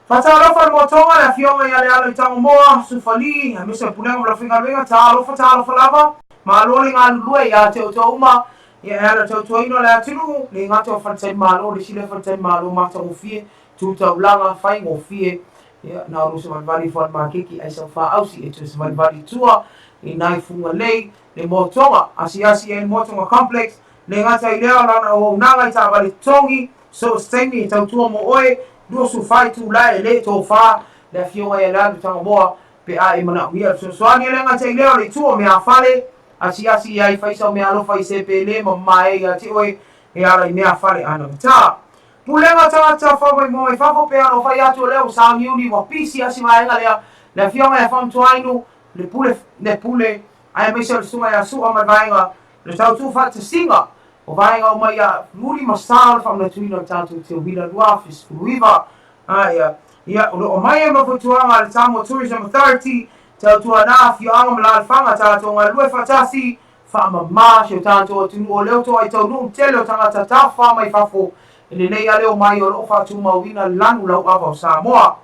Faatalofa le Moatoga, le Afioga ia Leala i Tagomoa, Sufali, aemaise o Pulega ma le Aufaigaluega, talofa talofa lava. Malo le galulue ia te outou uma, ia e ala tautuaina o le atunuu, le gata o faletalimalo, le isi lea faletalimalo matagofie, tu taulaga, faigofie, ia, na o lou savalivali ifo a le makeki ai sau faausi e toe savalivali i tua i nai Fugalei, le Moatoga, asiasi ai le Moatoga Complex, le gata i lea o lana auaunaga i taavale totogi, so o se taimi e tautua mo oe, 24 itula e le tofa le afioga ia Lealu Tagamoa pe a e manaomia le fesoasoani. E le gata i lea o le itu o meafale, asiasi i ai, fai sau meaalofa i se pele ma mamae ia te oe e ala i meafale anamata. Pulega tagata fau mai moa i fafo pe ana fai atu o lea ua sauniuni ua pisi a si vaega lea le afioga ia Famutuainu le pule le pule aemaise o le susuga ia Su'a ma le vaega le tautu faatasiga o vaega uma ia muli ma sa o le faamanatuina o le tatou teuila 2019 a ia ia o lo o mai ai ma fautuaga a le Samoa Tourism Authority tautuana afioaga ma alaalafaga tatou galulue faatasi Faamama si o tatou atunuu o lea o toai taunuu tele o tagata tafa mai fafo e lelei a le omai o lo o faatumauina lanu lauava o Samoa.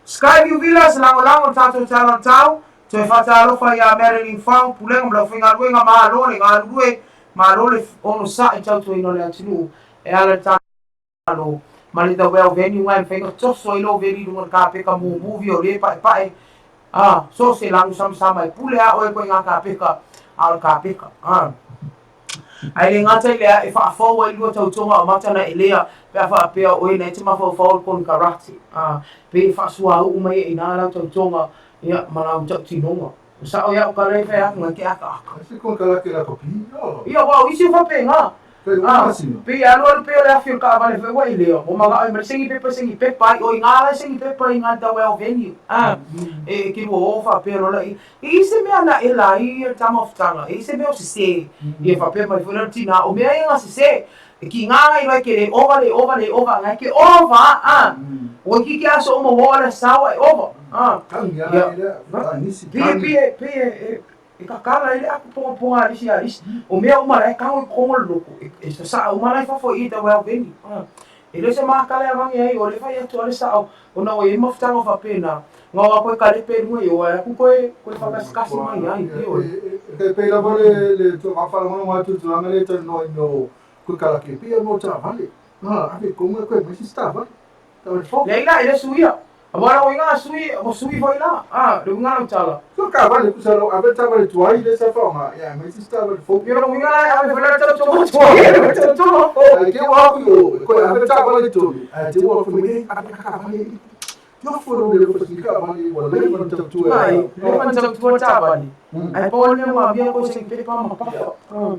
Skyview Villas lagolago le tatou talantau, toe faatalofa ia Madeline Fong, Pulega ma le Aufaigaluega, malo le galulue, malo le onosai tautuaina o le atunuu e ala i le Malo ma le The Well Venue ae mafai ona toso ai lou veli i luga o le kapeka mo movie o lea e paepae a so se lanu samasama e pule a oe koe ngā kapeka a o le kapeka a. Ae le gata i lea, e faafou ai lua tautoga o mata na elea pe a faapea o oe na e te mafaufau i le konekarate, ā, pei e faasuauu mai ai i ina lau tautoga, ia, ma lau tautinoga. O sao ia o kala e fai atu ngai ke akaaka. Ai se konekarate la ka pi, ā. Ia, aua o isi o faapena. Kai ua Ā, masina. pei e alualu pea o le afi o le kaavale foi ua elea, ua manao ai ma le sengi pepa sengi pepa ai, o i ngā la e sengi pepa i ngā tau ao venue, ā, e ke lua o faapea loa la i, i se mea na ela ai ia le tama o fitaga, e i se mea o sese, ia faapea mai foi la le tinā, o mea ia ngā sese, e ki ngā ngai loa e ke le ova, le ova, le ova, ngai ke ova, ā, ua iki ke aso uma ua o le sawa e ova, ā, Tangi ia, ai lea, tanisi, pei, tangi. pei, pei e, E kakala ai le aku pongaponga a isi a isi. O mea uma la e kaho i kongo le loko. E sasaa uma la i fafo i i tau ao veni. E le se makale a vange ai o le fai atu a le sao ona ua i ai mafutaga o faapena. Ngao a koe kalepe i luga i o ai aku koe koe whakasikasi mai ai. Ioe. E kai pei lava le le whaalongolongo atu i tulaga lea e talanoa i mea o koe kalake pei a mo taavale. Ave konga koe mai sisi taavale. Taavale fou. Leai la e le suia. Aua la uiga a sui, ua sui foi la, a, le uiga lau tala. So taavale tusa lau ave taavale tuai le sa faaaoga, ia aumai sisi taavale fou. Ia lona uiga la e ave foi la le tautoga tuai e le tautoga fou. Ae te ua aku i o, e koe ave taavale i tonu, ae te ua fai mai, e ave ka taavale i Te ofo lo le lofa si taavale ua leva ona tautua e Ai, au. leva ona tautua taavale. Ae pau le mea ua avia koe se pepa ma papa.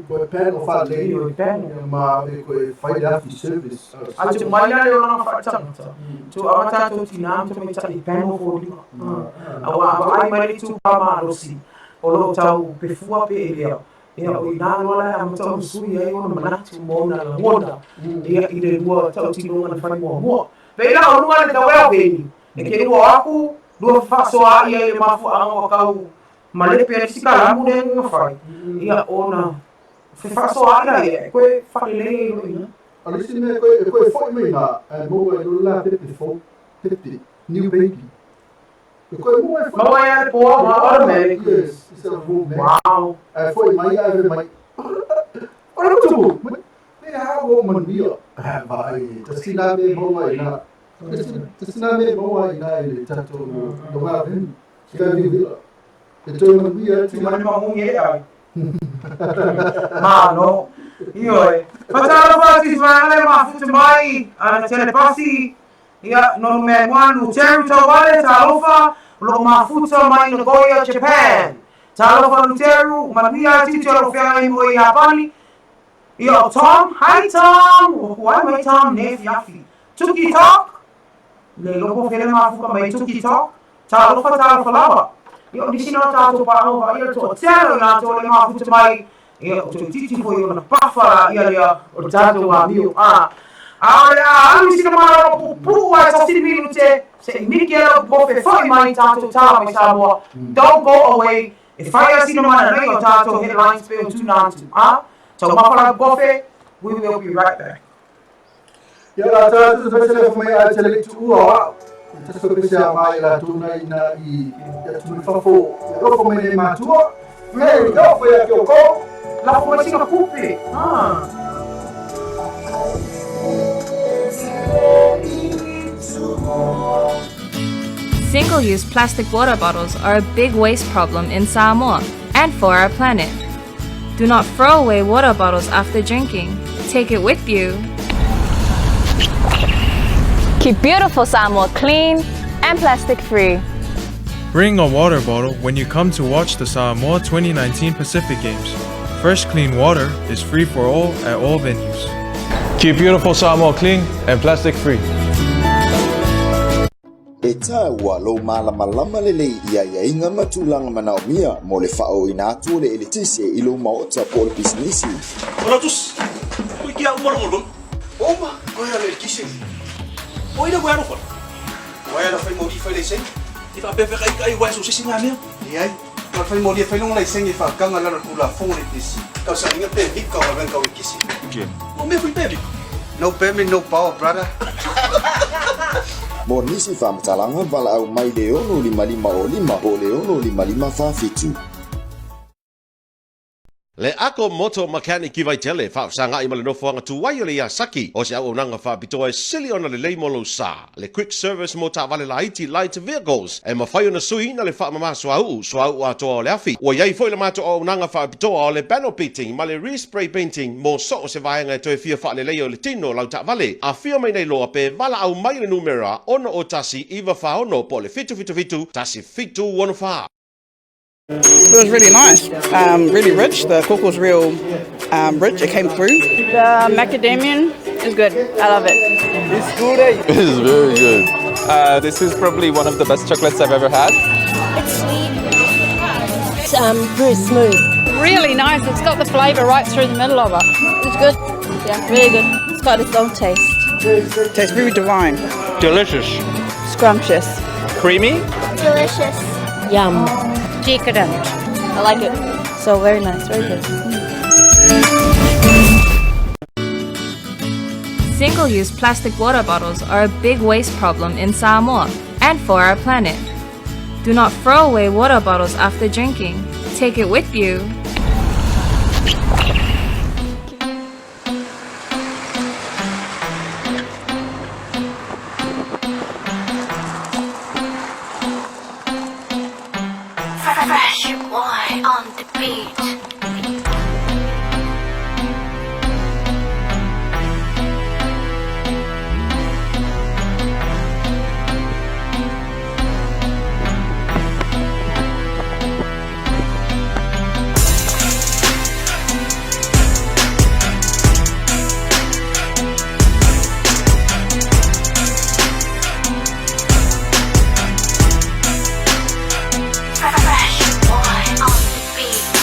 Koe panel faalelei, Ioe, panel. ia ma ave koe fai le afi service. A tuu mai la le olaga faaletagata, tuu ava tatou tinā ma tamaitai i panel foliga. Aua a vaai mai le itupa malosi o lo o tau pefua pe elea, ia o i ina loa la e amata ona sui ai ona manatu ma ona lagona ia i le lua tautinoga na fai muamua. Pei la o luga le tauea o veni, e ke lua aku, lua fefaasoaai ai i le mafuaaga ua kau malepe ai le isi kalamu lea e fai, ia ona fefaasoaai la ia e koe faalelei ai loa i ina. O le isi mea e koe, e koe foi mai ina, ae maua ai loa le la pepe fou, pepe, new baby. E koe maua ai foi. Maua ai lava le poa ma automatic. Yes, instead of raw milk. Wow. Ae foi mai ae fai mai, O le tupu, me ha ua manuia. Ae vaai, tasi la mea e maua ai ina, tasi la mea e maua ai ina i le tatou the well Skyview Villa. E toe manuia atu. Tū mani maungi e ai. Malo. Ioe. Fatalofa atu i Svaega le mafuta mai ana telepasi. Ia, no numea moanu. Teru Tauale, talofa, o loo mafuta mai Nagoya, Japan. Talofa Luteru, manuia atu te alo feagai mo i Iapani. Ia, o Tom, hi Tom, ua kuai mai Tom ne fiafi. Tuki Talk, le loko fele mafuka mai Tuki Talk. Talofa, talofa lava. Ia, o nisi na o tatou paaga ua vaaia le toatele o i latou le mafuta mai. Ia, o toeitiiti foi ona pafa la ia lea o le tatou amio. A, a o le a alu i sina malolo puupuu ae tasi le minute se i miki ai lau kofe foi mai tatou tala mai Samoa. Don't go away. E whai a sina mana nei o tatou headlines pe o tuna atu. A, taumafa lau kofe. We will be right back. Ia la tātou te whaitele mai a te le tuua o au. I taso pese a mai la tūna i nā i ia tūna fafo. Ia lofo mai nei mātua. There we go, whai a ki o kō. Lafo mai sina kupe. Ah. Single-use plastic water bottles are a big waste problem in Samoa and for our planet. Do not throw away water bottles after drinking. Take it with you. Keep beautiful Samoa clean and plastic free. Bring a water bottle when you come to watch the Samoa 2019 Pacific Games. Fresh, clean water is free for all at all venues. Keep beautiful Samoa clean and plastic free. E taua lou malamalama lelei i aiaiga ma tulaga manaomia mo le faaooina atu o le eletise i lou maota po o le pisinisi. Ola tus, koe kia uma longolongo. Uma, koe ala eletise. O ina koe alofa. Koe ala whai mori whai leisenge. I whaapea kai kai wai so sisi ngā mea. Leai, na whai mori e whai longa leisenge e whakanga lalo tulafono le pesi. Kau sa inga pe vika o venga o kisi. O mea fui pe vika. No permit, no power, brother. Mo nisi faamatalaga, valaau mai le 6 5 o 5 po o le 6 5 5 4 7. Le Ako Moto Mechanic i Vaitele, faafesagai ma le nofoaga tuai o le Yasaki, o se auaunaga faapitoa e sili ona lelei mo lou sa. Le Quick Service mo taavale laiti, light vehicles, e mafai ona suiina le faamama suauu, suauu atoa o le afi. Ua i ai foi le matou auaunaga faapitoa o le panel beating ma le re-spray painting mo so o se vaega e toe fia faaleleia o le tino o lau taavale. Afio mai nei loa pe valaau mai i le numera 601 946 po o le 777 1764. It was really nice, really rich. The coco's real rich. It came through. The macadamian is good. I love it. It's good. Eh? It is very good. This is probably one of the best chocolates I've ever had. It's sweet. It's very smooth. Really nice. It's got the flavour right through the middle of it. It's good. Yeah, really good. It's got its own taste. Tastes very divine. Delicious. Scrumptious. Creamy. Delicious. Yum. Decadent. I like it. So very nice, very good. Single use plastic water bottles are a big waste problem in Samoa and for our planet. Do not throw away water bottles after drinking. Take it with you. Fresh boy on the beat. Fresh boy on the beat.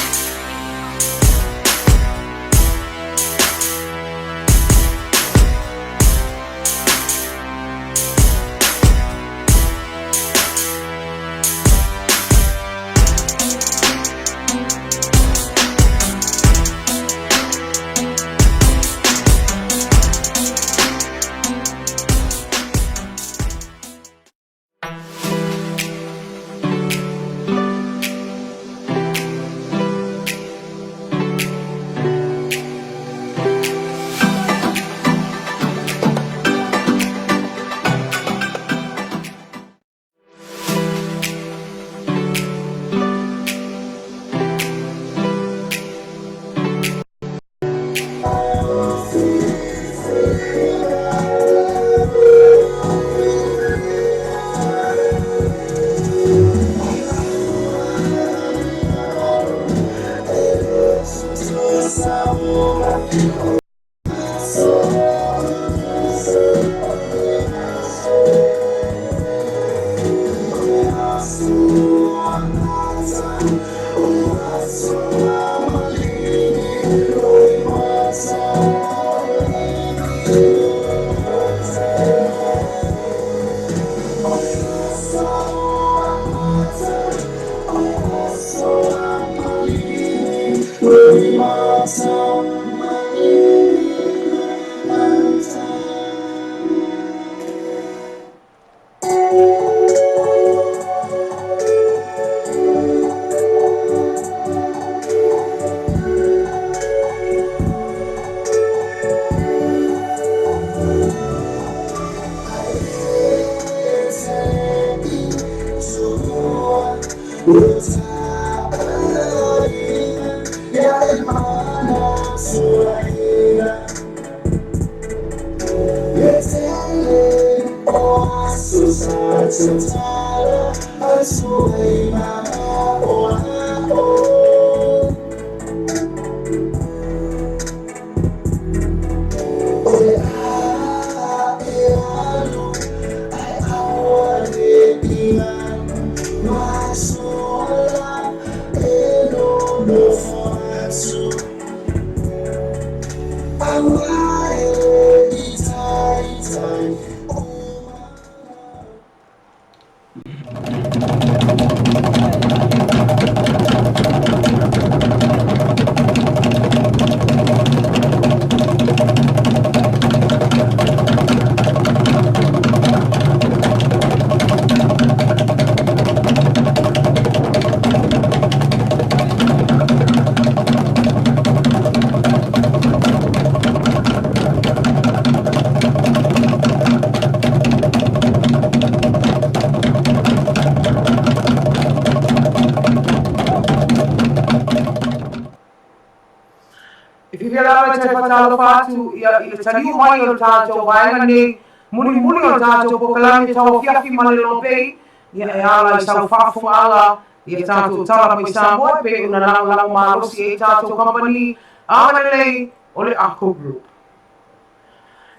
faatalofa atu ia i le taliu mai o le tatou vaega nei mulimuli o le tatou polokalame tauafiafi ma le lopei, ia e ala i sau faafofogaaga ia tatou tala mai Samoa e pei ona lagolago malosi ai tatou kamupani agalelei o le Akko Group.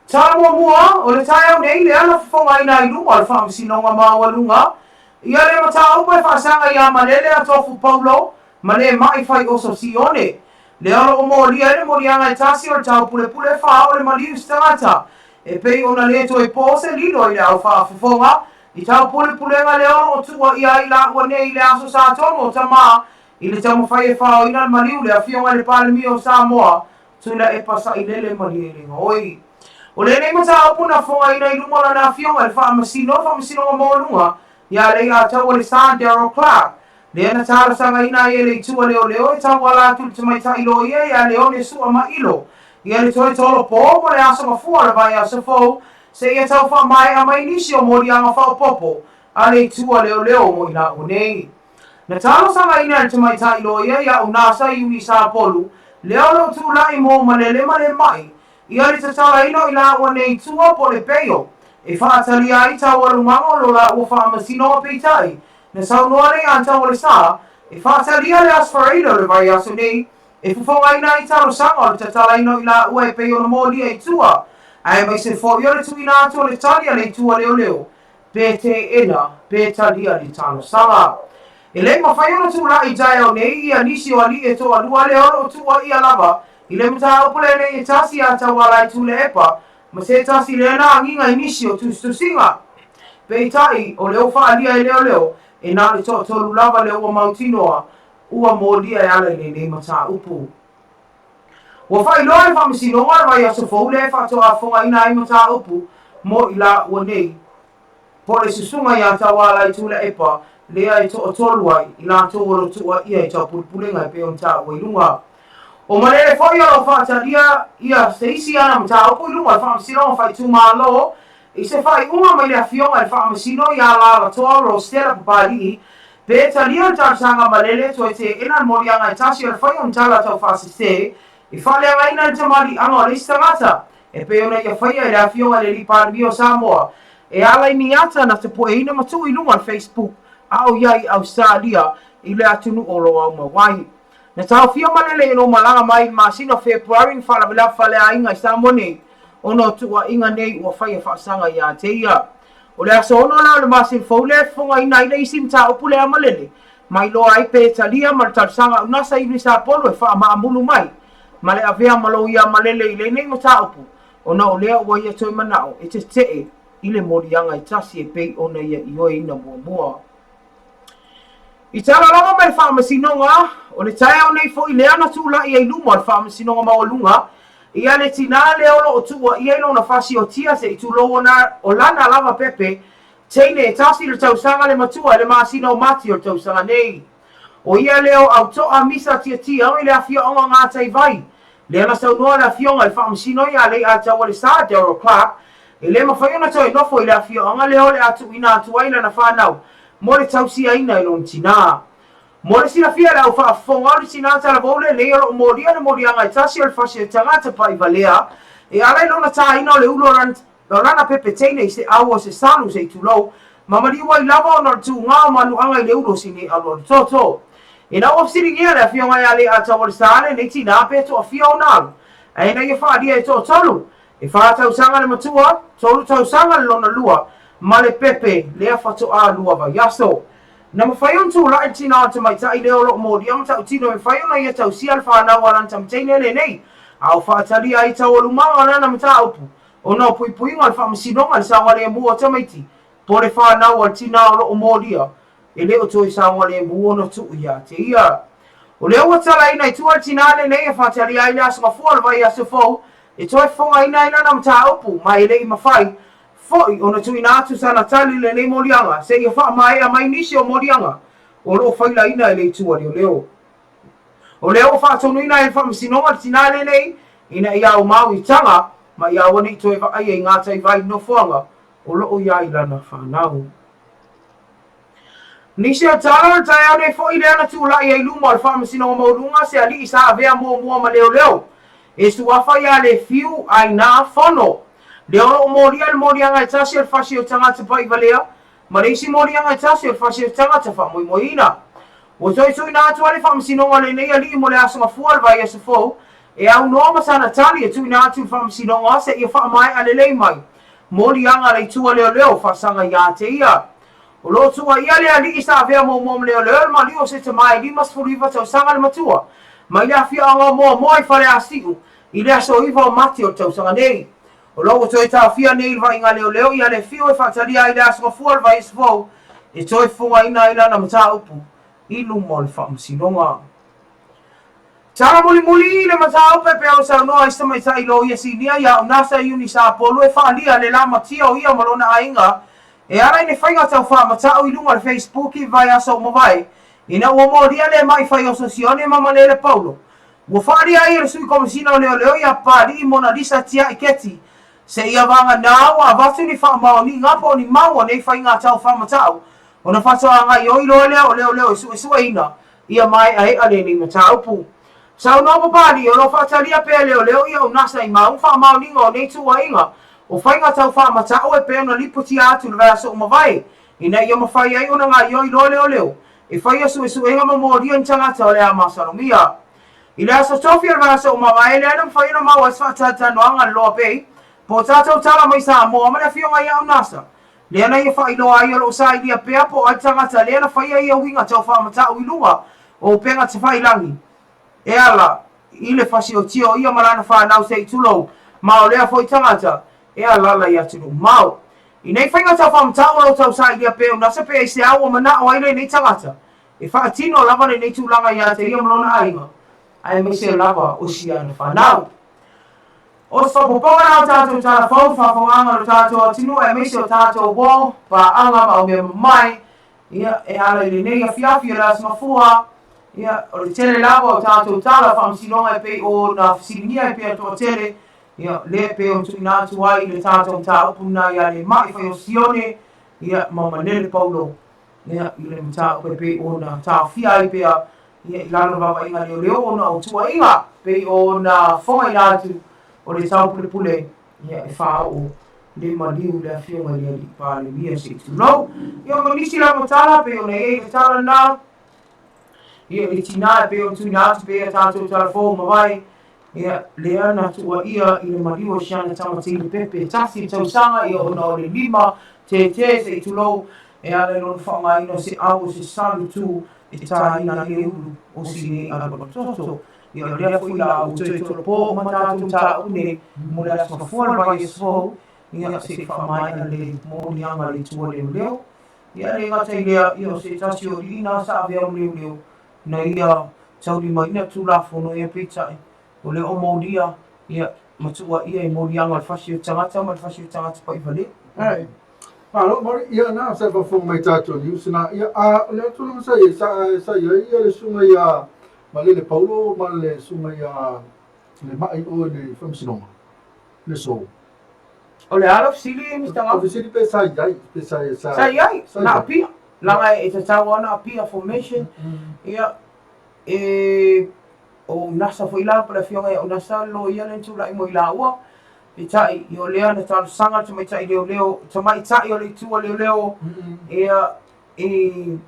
Tala muamua o le taeao nei lea na fofogaina ai luma o le Faamasinoga Maualuga ia le mataupu e faasaga iā Malele Atofu Paulo ma le ma'i fai oso Sione. Lea o lo o molia ai le moliaga e tasi o le taupulepule fa o le maliu i se tagata e pei ona le toe po se lilo i le au faafofoga i taupulepulega lea o lo o tuuaia ai laua nei i le aso Sa tonu o Tamā i le taumafai e faoina le maliu le Afioga i le Palemia o Samoa Tuilaepa Sailele Malielegaoi. O lenei mataupu na fogaina i luma o lana afioga i le Faamasino o le Faamasinoga Maualuga ia Leiataua Le Sa Darrell Clarke, lea na talosagaina ai e le itu a leoleo e tauala atu i le tamaitai loia ia Leone Sua Mailo ia le toe tolopo mo le aso mafua o le vaiaso fou seia tau faamaea mai nisi o moliaga faaopoopo a le itu a leoleo mo i laua nei. Na talosagaina e le tamaitai loia ia Unasa Iuni Sapolu, lea o lo o tulai mo Malele ma le ma'i, ia le tatalaina o i laua nei tua po o le peio e faatalia ai taualumaga o lo laua faamasinoga peitai na saunoa nei a Taualesa e faatalia le Aso Faraile o le vaiaso nei e fofogaina ai talosaga o le tatalaina o i laua e pei ona molia i tua aemaise foi o le tuuina atu o le tali a le itu a leoleo pe teena, pe talia le talosaga. E le mafai ona tulai i taeao nei ia nisi o alii e toalua lea o lo o tuuaia lava i le mataupu lenei e tasi ia Tauala i Tuilaepa ma se tasi lea na agiga i nisi o tusitusiga. Peitai, o lea ua faaalia e leoleo, e na o le toatolu lava lea ua mautinoa ua molia e ala i lenei mataupu. Ua faailoa e le Faamasinoga le vaiaso fou lea e faatoa fogaina ai mataupu mo i laua nei, po o le susuga ia Tauala i Tuilaepa lea e toatolu ai i latou o lo o tuuaia i taupulepulega e pei ona taua i luga. O Malele foi o lo o faatalia ia se isi ana mataupu i luga o le Faamasinoga Faaitumalo i se faaiuga mai le Afioga i le Faamasino ia Lalatoa Rose-Stella Papali'i Pe talia le talosaga malele toe teena le moliaga e tasi o le fai o ni tala tau faasese i faaleagaina le tamaliiaga o le isi tagata e pei ona ia faia e le Afioga i le Alii Palemia o Samoa e ala i ni ata na tapueina ma tuu i luga o le Facebook a o ia i Ausetalia i le atunuu o lo o aumau ai. Na taofia malele i lou malaga mai i le masina o Fepuari na faalavelave faleaiga i Samoa nei ona o tuuaiga nei ua faia faasaga ia te ia. O le aso 6 la o le masina fou lea e fofogaina ai le isi mataupu lea malele ma iloa ai pe talia ma le talosaga a Unasa i Lisapolo e faamaamulu mai ma le avea ma loia malele i lenei mataupu ona o lea ua ia toe manao e tetee i le moliaga e tasi e pei ona ia ioeina muamua. I tala lava mai le Faamasinoga, o le taeao nei foi lea na tulai ai luma o le Faamasinoga Maualuga ia le tinā lea o lo o tuuaia i lona fasiotia se i tulou ona o lana lava pepe teine e tasi le tausaga le matua i le masina o Mati o le tausaga nei. O ia lea o Auto'a Misa Tiatia i le afioaga o Gataivai, lea na saunoa le afioga i le Faamasino ia Leiataualesa Daryl Clarke E le mafai ona toe nofo i le afioaga lea o le a tuuina atu ai lana fanau mo le tausiaina i lona tinā. Mo le silafia e le au faafofoga o le tinā talavou lenei o lo o molia le moliaga e tasi o le fasi o tagata pa'ivalea e ala i lona tāina o le ulu o lana pepe teine i se au o se salu se i tulou ma maliu ai lava ona o le tūgā o manuaga i le ulu o sini alualu toto. Ina ua fesiligia le afioga ia Leiataualesa lenei tinā pe toafia ona alu ae na ia faaalia e toatolu E whā tausaga le matua, tolu tausaga le lona lua, ma le pepe lea faatoa lua vaiaso. Na mafai ona tulai le tinā o le tamaitai lea o lo o molia matautino e mafai ona ia tausia le whānau a lana tamateine lenei, a o whaatalia ai taualumaga o lana mataupu, ona o puipuiga o le faamasinoga i le saogalemu o tamaiti, po o le whānau a le tinā o lo o molia, e le o toe saogalemu ona tuu ia te ia. O lea ua talaina i tua le tinā lenei e whaatalia ai le aso mafua o le vaiaso fou e toe fofogaina ai lana mataupu ma e le i mafai foi ona tuuina atu sana tali i lenei moliaga seia faamaea mai nisi o moliaga o lo o failaina e le itu a leoleo. O lea ua faatonuina ai e le Faamasinoga le tinā lenei ina ia aumau i taga ma ia aua ne i toe vaaia i ngā taivai nofoaga o lo o i ai lana whanau. Nisi o tala o le taeao nei foi lea na tulai ai luma o le Faamasinoga Maualuga se alii sa avea muamua ma leoleo. E suafa ia Lefiu, Aina, Fono. Lea o lo o molia le moliaga e tasi o le fasi o tagata paʻivalea ma le isi moliaga e tasi o le fasi o tagata faamoemoeina. Ua toe tuuina atu ai le faamasinoga o lenei alii mo le Aso Gafua o le vaiaso fou e aunoa ma sana tali e tuuina atu i le faamasinoga seia faamaea lelei mai moliaga a le itu a leoleo faasaga ia te ia. O lo o tuuaia le alii sa avea muamua ma leoleo le maliu o se tama e 59 tausaga le matua mai le afioaga o Moamoa i Faleasiu i le aso 9 o Mati o le tausaga nei. O lo o ua toe taofia nei i le vaaiga leoleo ia Lefiu e faatalia ai le Aso Gafua o le vaiaso fou e toe fofogaina ai lana mataupu i luma o le faamasinoga. Tala mulimuli i le mataupu e pei ona saunoa ai se tamaitai loia sinia ia Unasa Eunice Apolu e faaalia le lamatia o ia ma lona aiga e ala i ni faiga tau faamatau i luga o le Facebook i le vaiaso ua mavae ina ua molia le ma'i faioso sione ma Malele Paulo. Ua faaalia ai e le Sui Komesina o Leoleo ia Papali'i Monalisa Tia'i Keti seia vagana ua avatu ni faamaoniga po o ni mau o nei faiga tau faamatau ona faatoa gaoioi loa lea o leoleo e suesueina ia mae'ae'a lenei mataupu. Saunoa Papali'i o lo o faatalia pea e leoleo ia unasa i mau faamaoniga o nei tuuaiga o faiga tau faamatau e pei ona lipotia atu i le vaiaso ua mavae ina ia mafai ai ona gaoioi loa leoleo e faia suesuega ma molia ni tagata o le a masalomia. I le aso tofi o le vaiaso ua mavae lea na mafai ona maua ai se faatalatalanoaga a le Loa Bay po o tatou tala mai Samoa ma le afioga ia Unasa lea na ia faailoa ai o lo o sailia pea po o ai le tagata lea na faia ia uiga tau faamatau i luga o upega tafailangi e ala i le fasiotia o ia ma lana fanau se i tulou, ma o lea foi tagata e alaala i atunuu mamao. I nei faiga tau faamatau o lo o tau sailia pea Unasa pe aisea ua manao ai lenei tagata e faatino lava lenei tulaga ia te ia ma lona aiga aemaise lava o si ana fanau. O se faaopoopoga la o tatou tala fou, faafofogaaga o lo tatou atunuu aemaise o tatou uo, paaga ma au mea mamae, ia, e ala i lenei afiafi o le Aso Gafua, ia, o le tele lava o tatou tala faamasinoga e pei ona fesiligia ai pea toatele, ia, lea e pei ona tuuina atu ai le tatou mataupu lena ia Lemai fai o Sione, ia, ma Malele Paulo, ia, i le mataupu e pei ona taofia ai pea, ia, i lalo o le vaavaiga leoleo ona o tuuaiga pei ona fofogaina atu o le taupulepule, ia, e faaoo le maliu i le afioga i le Alii Palemia se i tulou. Ia, ma nisi lava tala pei ona i ai le tala lena, ia, i le tinā e pei ona tuuina atu pea tatou tala fou mavae, ia, lea na tuuaia i le maliu o si ana tama teine pepe e tasi le tausaga, ia, ona o le lima tētē se i tulou, e ala i lona faaaogaina o se au o se salu tū e tāina ai le ulu o si nei alualu toto. Ia, o lea foi la ua toe tolopo uma tatou mataupu nei mo le Aso Gafua o le vaiaso fou, ia, se i faamaea le moliaga a le Itu a Leoleo. Ia, e le gata i lea, ia, o se tasi o alii na sa avea ma leoleo na ia taulimaina Tulafono, ia, peitai, o lea o molia, ia, ma tuuaia i moliaga o le fasi o tagata ma le fasi o tagata paʻivalea. Ai. Malo, Mari, ia na, sa faafofoga mai tatou news na, ia, a, o le tulaga sa i ai, sa i ai ia le susuga ia Malele Paulo ma le susuga ia le ma'i o i le faamasinoga, le so. O le a lau fesili, Mister Ngau? O fesili pe sa i ai, pe sa, sa, Sa i ai, na apia. Leaga e tatau lava ona apia formation, ia, e, o Unasa foi la, po o le afioga ia Unasa le loia lea na tulai mo i laua. Peitai, ia o lea na talosaga le tamaitai leoleo, tamaitai o le itu a leoleo, ia, i,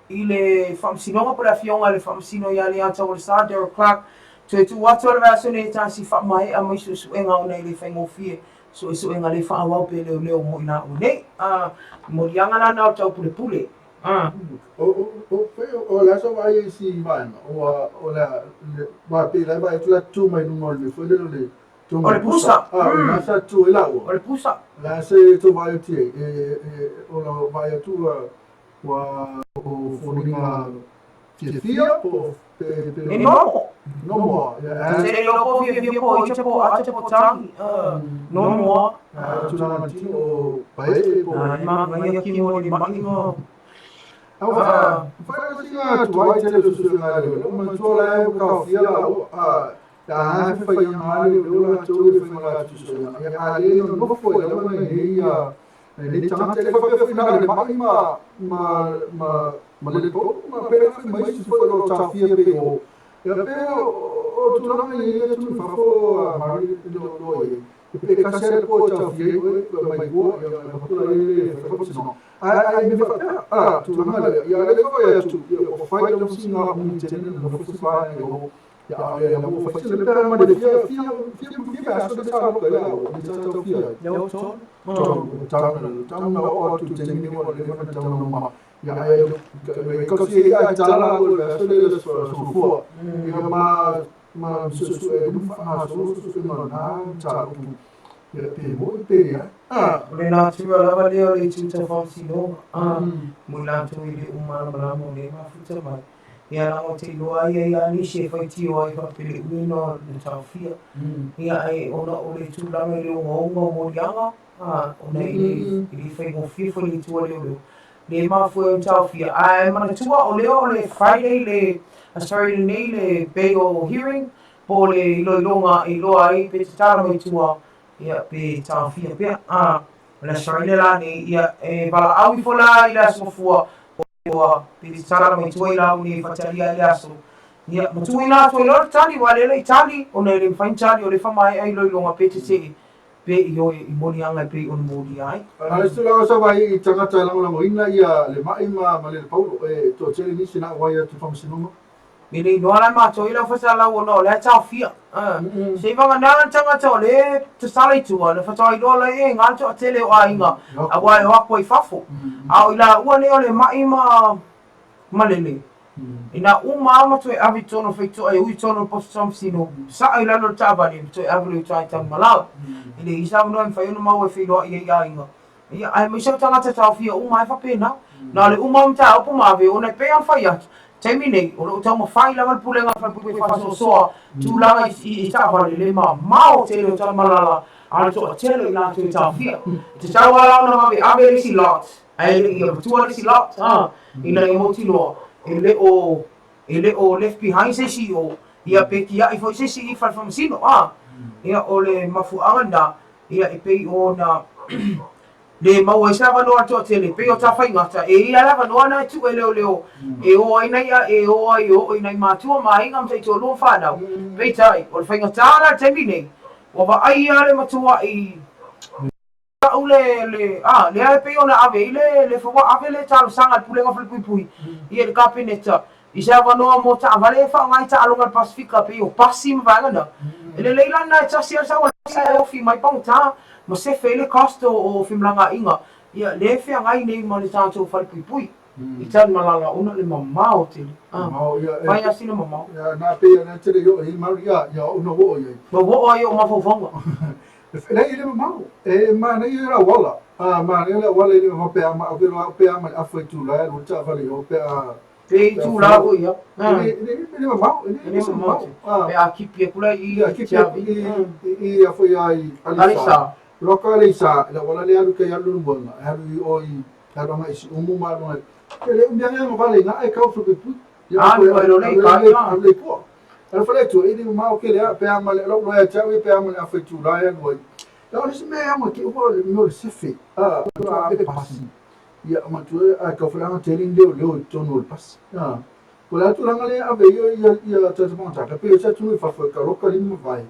i le Faamasinoga po o le Afioga i le Faamasino ia Leiataualesa Daryl Clarke, toe tuu atu ai le vaiaso nei e tasi faamaea mai suesuega ona e le faigofie suesuega le faaauau pe leoleo mo i laua nei. A moliaga la na o le taupulepule. A. O le aso vaai ai si vaega, ua, o le a, ua pei la e vaai atu la tu mai luga o le mea foi lele o le O le pusa. A, o lena sa tu ai laua. O le pusa. O le a se tou vaai atu i ai, e, o lau vaai atu ua, ua o foliga fiafia po o pe, pe, E nomo. Nomo a, ia, Se le iloa po o fiafia po o ita po o ata po o tangi, nomo a. A, tulaga tino o paepae po o. Ai ma ngai kimo o le maʻi ma. A, whai sina tuai tele susuga le o matua la e kaofia la o a a he whai anga le o la tau e whai la tusuga ia a le no nofo e lava nei nei ia nei tangata le whai whai na le mai ma ma ma ma le po ma pera whai mai si whai lo tawhia pe o Ia pe o tulaga i ia tu fafo a mari lo lo i. Pe kasi ale po tau fia i oe mai kua ia na pula i le whakapatino. Ai ai me whakapea a tulaga le ia le ko ia tu ia o fai lo singa mu tene no fusi pa i o ia a ia mo fai le pe ma le fia fia fia fia pa so ta lo ia o ni ta tau fia. Ia o to. To ta ta na o tu te ni mo le ma ta no ma. Ia ai ka si ia ta la o le so le so so fua. Ia ma ma su su e lu fa so su su no na ta u ia pe mo pe ia. Ah, o le natura lava lea o le itu tau faamasinoga, mo i latou e le o malamalama o lea e mafuta mai. Ia laga o te iloa ia ia nisi e faitio ai faapeleuina o le taofia. Ia ae ona o le tulaga i le ogaoga o moliaga, ona e le faigofie foi le itu a leoleo. Le mafua ai ona taofia. Ae manatua o lea o le Friday le, sorry lenei le bail hearing, po o le iloiloga e iloa ai pe tatala mai tua, ia pe taofia pea. O le Aso Faraile la nei, ia e valaau ifo la i le aso mafua, ua pe tatala mai tua i lau nei faatalia ai le aso. Ia, ma tuuina atu ai loa le tali, aua o lea e le i tali, ona e le mafai ona tali, o lea e faamaea iloiloga pe tetee pe ioe i moliaga e pei ona molia ai. A le tulaga sa vai i tagata e lagolagoina ia le mai ma ma le paulo e toatele nisi na auai atu i faamasinoga. E le iloa la e matou i lau fasalau ona o lea e taofia. Se i vagana le tagata o lea e tatala i tua, ona faatoa iloa lea e ga le toatele o aiga aua e o atu ai i fafo. A o i laua nei o le mai ma malele, ina uma lava ma toe ave i totonu o le faitotoa e ui i totonu o le poso faamasino, sa'a i lalo o le taavale ma toe ave loa i uta i Tanumalala. E leai se avanoa e mafai ona maua e feiloai ai i aiga. Ia, aemaise o tagata taofia uma lava e faapena. Na o le uma o mataupu ma ave, ona e pei ona fai atu, taimi nei, o lo o taumafai lava le Pulega a le Falepuipui e faasoasoa tulaga i taavale le mamao tele o Tanumalala a o le toatele o i latou e taofia. E tatau lava la ona vave ave le isi lot, ae le i avatua le isi lot, ina ia mautinoa e le o e le o left behind se isi i o, ia pe tiai foi se isi i fale faamasino. Ia, o le mafuaaga lena, Ia, e pei ona le maua ai se avanoa a le toatele, e pei o Tafaigata, e i ai le avanoa na e tuu e leoleo e o ai nai a, e o ai e oo i nai matua ma aiga ma taitoalua ma fanau. Peitai, o le faigata la i le taimi nei, ua vaai lava le matua i a'u le, le, a, lea e pei ona ave ai le, le fa ua ave le talosaga a le Pulega Falepuipui ia i le Kapeneta I se avanoa mo taavale e faaaoga i taaloga a le Pasefika pei o pasi ma vaega na, e lelei la lena e tasi ai le saualasi ae ofi mai pagota ma sefe ai le cost o femalagaaiga ia lea e feagai nei ma le tatou falepuipui i Tanumalala ona le mamao tele. Fai lava sina mamao. Ia na pei ona tele i oo i Maori ia ia ona ua oo i ai. Ua oo ai i ou mafaufauga. Leai e le mamao. E manaia le auala. A manaia le auala i le mamao pe a ma ave loa pe a ma le afa i Tulae alu le taavale i o pe a Pe itu la foi ia. E le mamao, e le mamao. Pe a kipi atu la i i kipi i i a foi ai Aleisa. Loka Aleisa, le auala lea alu kai alu luanga, e alu i o i alu agai i Siumu ma alu agai. E le umi ane vale ina e kau falepuipui. Alu ai loa le i kai. Alu le pua. Alu fale tu e le mamao tele a pe a ma le lou loa ia te au ia pe a ma le afa i Tulae alu ai. Ia o le isi mea e ama ke ua le mea o le sefe. A pe pasi. Ia, matua e, ae tau whaleanga te ring leo leo i tonu o le pasi. A, ko le atu langa le ave ia ia ia tata pangata, ka peo sa tunu i fafo e ka roka lima vai.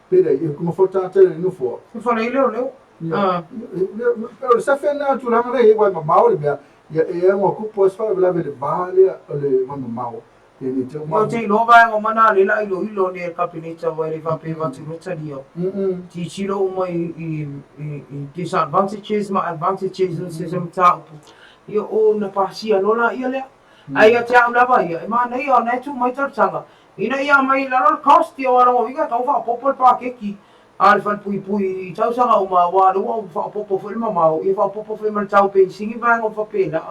Pera i kuma fo tata le no fo. Se whare i leo leo. Ia, o le safe na atu langa le wai mamao le mea. Ia e ngā kupu as wha le le va le o le wa mamao. Ia ni te uma. Te iloa vaega uma na le la ilo ilo ne kapeneta wai le whape watu rotaria. Titiro uma i, i, i, i disadvantages ma advantages o se mataupu. Ia o na pasia no la ia lea. Ai ia te au lava ia, e manaia ona e tuu mai talosaga. Ina ia aumai i lalo le cost ia aua lona uiga e tatau ona faaopoopo le paketi a le falepuipui i tausaga uma aua o lea ua faaopoopo foi le mamao, ia faaopoopo foi ma le tau penisini vaega uma faapena.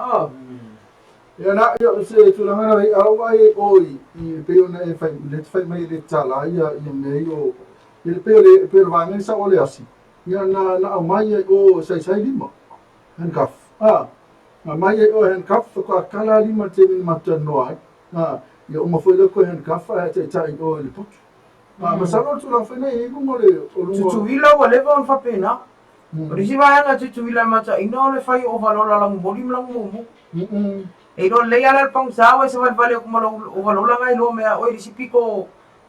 Ia na, ia o se tulaga na i au ai o i i pei ona e fai le fai mai le tala ia ia mea i o ia le pei o le pei o le vaega sa o le asi. Ia na na aumai ai o saisai lima handcuff. Ah, na aumai ai o handcuff faatoa kala lima le taimi na matou talanoa ai. Ah, ia uma foi lea koe handcuff ae taitai o i le potu. Ah, masalo o le tulaga foi nei i luga o le o luga. Tutuila ua leva ona faapena. O le isi vaega e tutuila e mataina o le fai o ovalola lagumoli ma lagumumu. E iloa lelei lava la le pagisa ua e savalivali atu ma lou ovalola na iloa mai ia oe i le isi pito o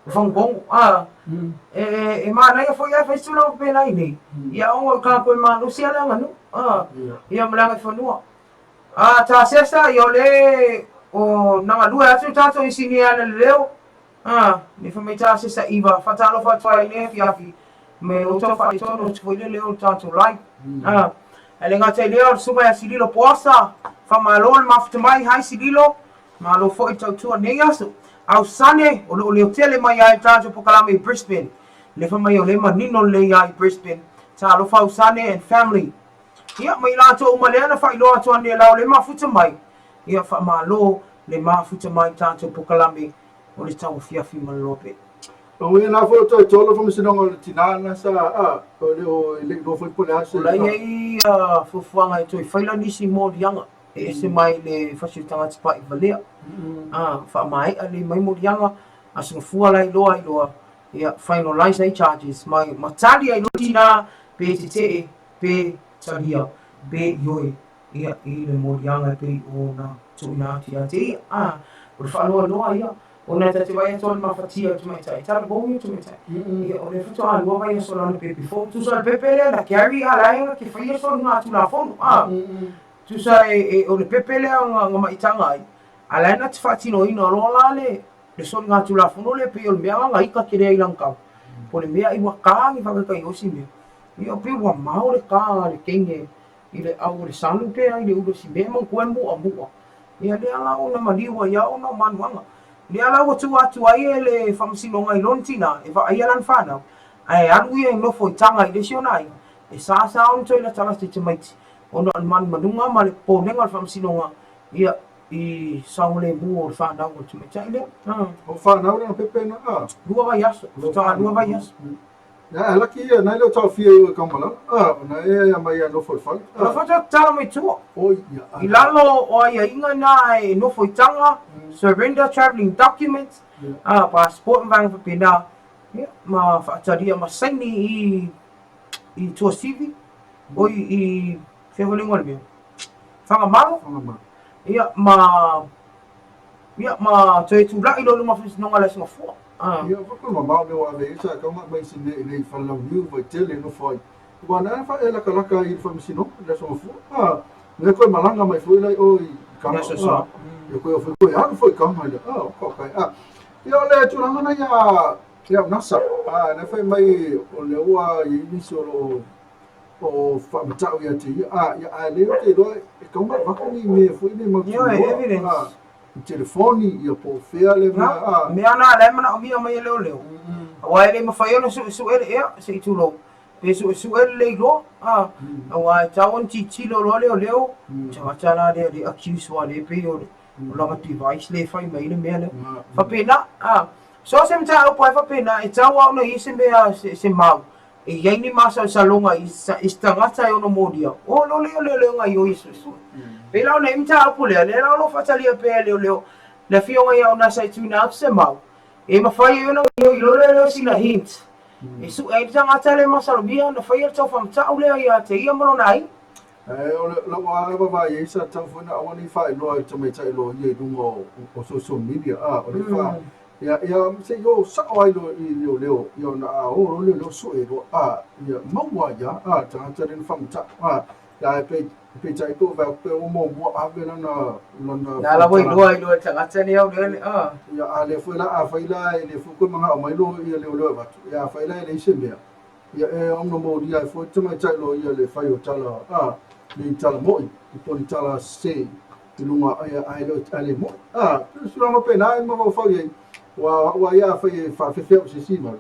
Fagugogo a. E e manaia foi ae fai se tulaga faapena i inei, ia ona o le tagata e malosi lava le aganuu a, ia ma le agaifanua. A ta sesa ia o le o na galue atu le tatou inisinia ana le leo a, le fai mai ta sesa iva faatalofa atu ai i lenei afiafi me ua tau faaletonu atu foi le leo o le tatou live a. Ae le gata i lea o le susuga ia Sililo Poasa, faamalo le mafuta mai, hi Sililo, malo foi le tautua i lenei aso. Ausane, o lo o leo tele mai lava i le tatou polokalame i Brisbane, le fai mai o lea e manino lelei lava i Brisbane. Talofa Ausane and family. Ia, ma i latou uma lea na faailoa atu anelao le mafuta mai, ia faamalo le mafuta mai i tatou polokalame o le tauafiafi ma le lope. O ia na foi o toe tolo faamasinoga o le tinā na sa a o le o e le iloa foi po o le a se. O la e i ai ia fuafuaga e toe fai la nisi moliaga e ese mai le fasi o tagata pa'i valea. A faamae'a lelei mai moliaga, aso gafua la iloa iloa, ia finalize ai charges ma ma tali ai loa tinā pe tete'e pe talia pe ioe ia i le moliaga e pei ona tuuina atu ia te ia. A o le faanoanoa ia ona ta te vaai atu o le mafatia o le tamaitai, talavou ia o le tamaitai. Ia o lea faatoa lua vaiaso o lana pepe fou. Tusa o le pepe lea na carry a la e na te faia soligatulafono. A tusa e o le pepe lea na maitaga ai, a la e na te faatinoina loa la le le soligatulafono lea pei o le mea na na ita tele ai i lana tau. Po o le mea ai ua ta ni faataitaiga o isi mea. Ia pei ua mao le ta a le teine i le ʻau o le sanu pe a i le ulu o si mea e manatua e muʻamuʻa. Ia lea la ona maliu ai lava ona o manuaga. Lea la ua tuu atu ai e le Faamasinoga i lona tinā e vaaia lana fanau, ae alu ia e nofo i Taga i le isi ona aiga, e sa sa ona toe latalata i tamaiti ona o le manumanuga ma le popolega o le Faamasinoga ia i saogalemu o le fanau o le tamaitai lea. O fanau lana pepe na a? Lua vaiaso, faatoa lua vaiaso. Na laki ia, na le o taofia i o e kaumalala. A, o na e ia mai ia nofo i le fale. O la faatoa tatala mai tua. Oi ia. I lalo o aiaiga na e nofo i Taga, surrender travelling documents, a, passport ma vaega faapena, ia, ma faatalia ma saini i i Tuasivi, oi i, fea foi le igoa o le mea? Fagamalo. Fagamalo. Ia, ma Ia, ma toe tulai loa i luma o Faamasinoga o le Aso Gafua. Ia, foi ko mamao mea ua ave i ai sa tau mai si mea i nei Falelauniu Vaitele nofo ai. Ua na fa e lakalaka i le Faamasinoga i le Aso Gafua. Ah, me koe malanga mai foi lai o i kanga. Le Aso Sa. Ia koe o foi koe alu foi kanga ia. Ah, ko kai. Ah. Ia o le tulaga na ia ia nasa. Ah, na fai mai o le ua i nisi o lo o faamatau ia te ia. Ah, ia a le o te iloa e kaunga avatu ni mea foi nei mautinoa. Ioe, evidence. Ah, i telefoni, ia po o fea le mea. Ah. Mea na la e manaomia mai e leoleo. Aua e le mafai ona suesue le ea, se i tulou, pe suesue le leiloa. Ah, aua e tatau ona tilotilo loa leoleo, tagata la lea le accuse aua lea e pei o le lana device lea e fai mai ai le mea lea. Faapena, ah. So se mataupu lava e faapena, e tatau lava ona i ai se mea, se mau E i ai ni masalosaloga i se tagata e ono molia, o lo lea o leoleo gaioi e suesue. Pei la ona i ai mataupu lea, lea la o lo o faatalia pea e leoleo le afioga ia Onasa e tuuina atu se mau, e mafai ai ona gaioi loa leoleo sina hint e sue ai le tagata lea e masalomia ona faia le taufaamatau lea ia te ia ma lona aiga. Ae o lau lava vaai ai sa tatau foi ona aua ne i faailoa i le tamaitai loia i luga o social media, a o le fa Ia, ia, se i o sao ai loa i leoleo, ia ona a o loa leoleo sue loa, a, ia, maua ai lava, a, le tagata lea na faamatau, a, ia, ae pei, peitai pe ua vaai atu pe ua muamua ave lana, lana La la ua iloa ai loa e le tagata lea au lea, a. Ia, a lea foi la, afai la e le foi koe manao mai loa ia leoleo e avatu, ia, afai la e leai se mea, ia, e ono molia ai foi le tamaitai loia le fai o tala, a, ni tala mo'i, po o ni tala sese i luga ia ae le ae le mo'i. A, pei o se tulaga faapena e mafaufau i ai, aua o au lava ia afai e faafefea au i se isi mea,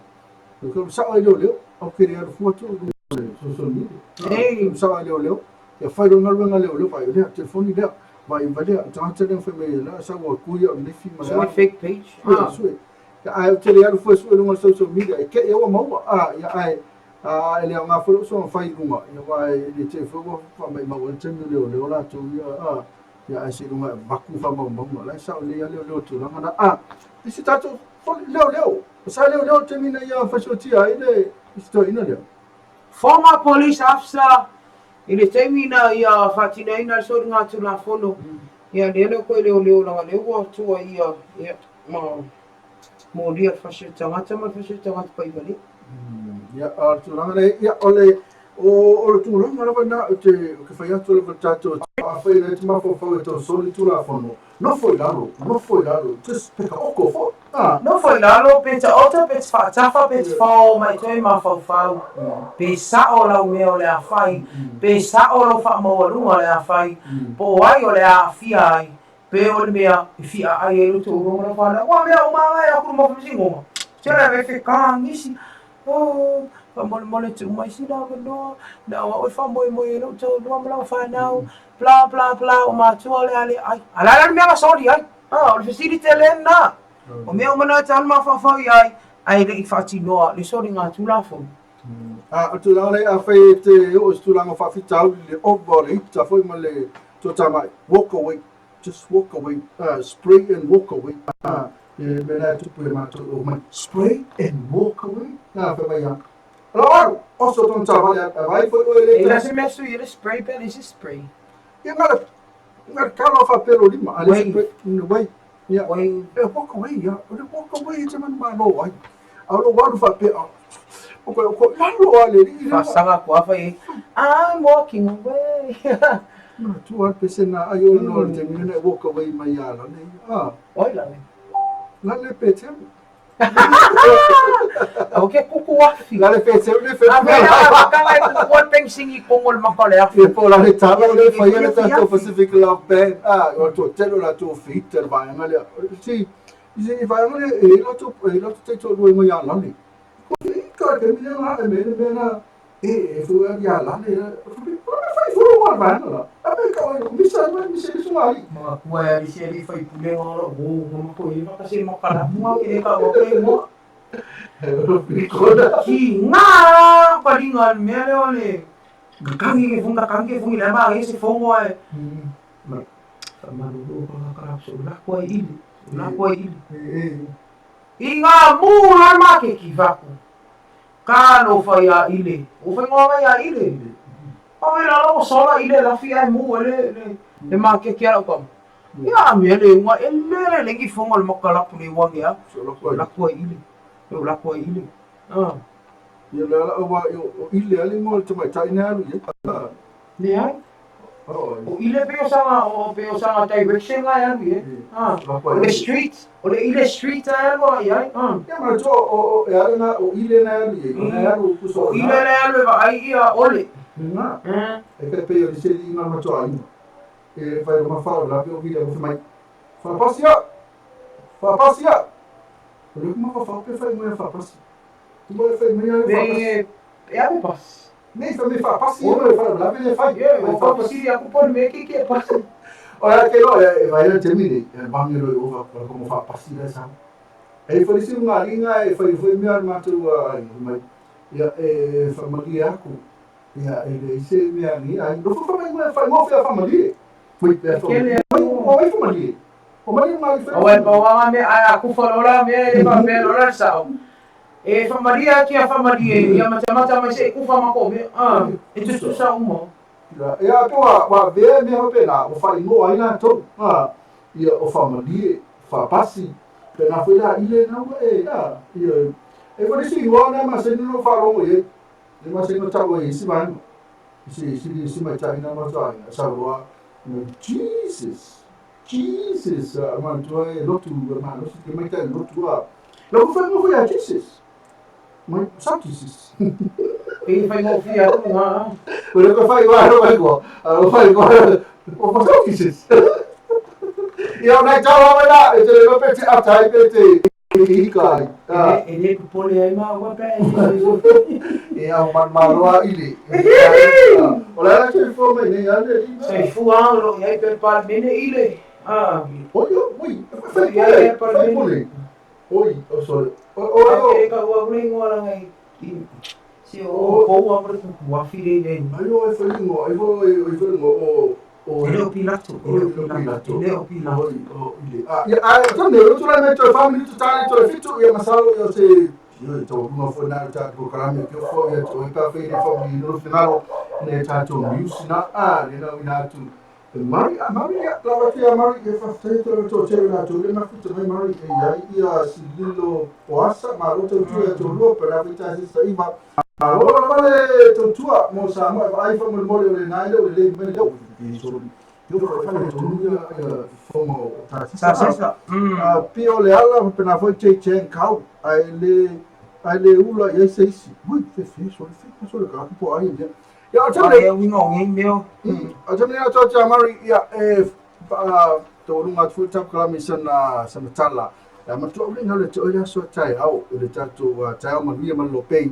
ou te alu sao lava i leoleo, ou te le alu fua atu i luga o le social media. A, alu sao lava i leoleo, ia fai loa le galuega a leoleo, vaai lea, telefoni lea, vaai mai lea, le tagata lea na fai mai la sa ua kui au i le lefi ma le a. Sue fake page. Sue, sue. Ae ou te le alu fua e sue i luga o le social media, e te i ua maua, a, ia ae, a, e le aoga foi lou soona fai i luga, ia aua e le te i foi ua faamaumau ai le taimi o leoleo latou ia, a, ia ae seiloga e avatu faamaumauga, la e sao lelei lava leoleo i le tulaga lena. A, i se tatou leoleo, sa leoleo i le taimi na ia fasiwatia ai le isi toeaina lea. Former police officer i le taimi na ia faatinoina le soligatulafono. Ia lea lea koe leoleo laga lea ua tua ia ia ma molia le fasi o le tagata ma le fasi o le tagata paivale. Ia, a o le tulaga lea, ia, o le, o, o le tulaga lava lena, ou te, ou te fai atu lava i le tatou, afai o lea e te mafaufau e tau soli Tulafono, nofo i lalo, nofo i lalo, just peka oko foi, a. Nofo i lalo, pe taoto, pe te faatafa, pe te fao mai toe mafaufau, pe sao lau mea o le a fai, pe sao lou faamaualuga o le a fai, po o ai o le a aafia ai, pe o le mea e fia ai ai lo tou ma lau fanau. Ua mea uma lava e aku luma faamasinoga. Tele e fekagisi. Oh, faamolemole tuu mai sina avanoa, na o au e faamoemoe ai lou toalua ma lau fanau, bla bla bla, o matua o le a le ai. A o le a la le mea na soli ai? Ah, o le fesili tele lena. O mea uma na e tatau ona mafaufau i ai, ae le i faatinoa le soliga Tulafono. A o le tulaga lea, afai e te oo i se tulaga o faafitauli le ova o le ita foi ma le toatamai, walk away, just walk away, spray and walk away, le mea la e tupu ia matou e omai, spray and walk away, na fai mai a, lau alu, oso tonu taavale a vaai foi oe le E le se mea sui le spray pe le se spray. Ia ngala ngala kalo fa pelo lima, a le spray, wait, ia, e walk away, ia, o le walk away e te manu malo ai. A o lou alu faapea, o koe, o koe, lalo a le alii. Faasaga atu lava fai ai, I'm walking away. Manatua le pese na ai o le taimi lena e walk away mai ia Lale. Ah. Oi Lale. Lale pe teu. O ke kuku afi. Lale pe teu le fe. A mea a kanga e kuku ai peng singi kongo le maka o le afi. E po lale tala o le fai le tatou Pacific Love Band. Ah, o to telo la to fit le vaega lea. Si, si vaega lea e la to e la to te to mai ia Lale. Ko ka ke mea na e me me na e e fu ia Lale. Fai fu ma vaega la. A me ka o misa ma misa ni sumari. Ma kua e ali se ali fai pulenga o lo wo ma ko i maka se maka la mua ke ka o ke mo. Ki ngā paringa le mea lea o le kangi ke funga kangi ke fungi le ma e se fongo ai. Ma malulu pa ka ka so la ko i la ko i. I ngā mū la ma ke ki vaku. Ka no fai a ile. O fai ngā mai a ile. O me la lo sola ile la fi ai mū le le le ma ke ki ala kam. Ia me le unga e le le le ki fongo le makalapu le wangi a. La ko ile. O la ko ile. Ah. Ia le ala wa o ile ale mo le tamaitai na alu ia. Ne ai? O ile pe o sanga o pe o sanga direction ai alu ia. Ah. O le street, o le ile street ai alu ai ai. Ah. Ia ma to o e ala na o ile na alu ia. Na alu ku so. O ile na alu e ai ia ole. Na. E ka pe o se i ngā matua ai. E fai ma fa la pe o vila o mai. Fa pasia. Fa pasia. O le ma fa pe fai mo fa pasi. Tu mo fai mo fa pasi. E alu pasi. Nei fa me fa pasi o me fa la me fai. O fa pasi aku pon me ki ke pasi. O la ke lo e vai le temi nei e bangi lo o fa ko mo fa pasi la sa. E fa lisi ngā ringa e fai foi mea matua ai mai. Ia e fa maria aku. Ia e le se mea ni ai. Lo fa mai mai fa mo fa maria. Foi pe fa. O ai fa maria. O mai mai fa. O e pa wa me ai aku fa lola me e fa me lola sa. E fa maria ki a fa maria ia mata mata mai se ku fa ma ko me. Ah, e tu tu sa uma. Ia pe wa wa ve me ho pe na o fa ingo ai na to. Ah, ia o fa maria fa pasi. Pe na foi la ile na e ah ia e foi si wa na ma se no fa rongo ye. Le ma se no ta o si ban. Si si si ma ta ina ma ta sa wa Jesus. Jesus ma tu e lotu ma lo si ma ta lotu a. Lo fa mo foi a Jesus. Ma sa Jesus. E fai mo fi a tu ha. O le fai wa ro mai ko. O fai ko. O fa sa Jesus. Ia o nai tau mai la e te le pe te atai pe te i ka. E le pole ai ma wa pe. E au man maloa ile. O la te fo mai nei ale. Sei fu a lo i pe pa mene ile. Ah. Oi oi. Fai pole. Pole. Oi, o sorry. O o e ka ua ule ngoa la ngai. Si o ko ua mo ku wa fi le nei. Ai o e fai ngo, ai o e fai ngo o o le o pilato, o le pilato, le o pilato. O ile. Ah, ia ai to ne o tula me to family to tani to fitu ia masalo ia se ia to lunga fo na ta ko karame ke fo ia to pa fe ni fo ni no finalo ne ta to news na a ne na ina tu. Mari, a Mari, ia, lava atu ia Mari, e faafetai atu lava toatele o latou lea e mafuta mai Mari e i ai ia Sililo Poasa, malo tautua ia toalua, pe la foi tasi sa iva. Malo lava le tautua mo Samoa e vaai faamolemole o lena e le o lelei mai lea ua solo. Yo foi fale tonu ia ia fofoga o Tasisa. Tasisa. Pei o le ala faapena foi Jay Chang Kau ae le ae le ula i ai se isi. Ui, fefe, sole fe, sole ka po ai ia. Ia, o tele. Ai uiga o nei mea. O tele ia tau tia Mari, ia, e, taualuga atu foi le tatou kalame i sana, sana tala. Ia, matua ule ina le te oe le aso taeao, i le tatou taeao manuia ma le lopei,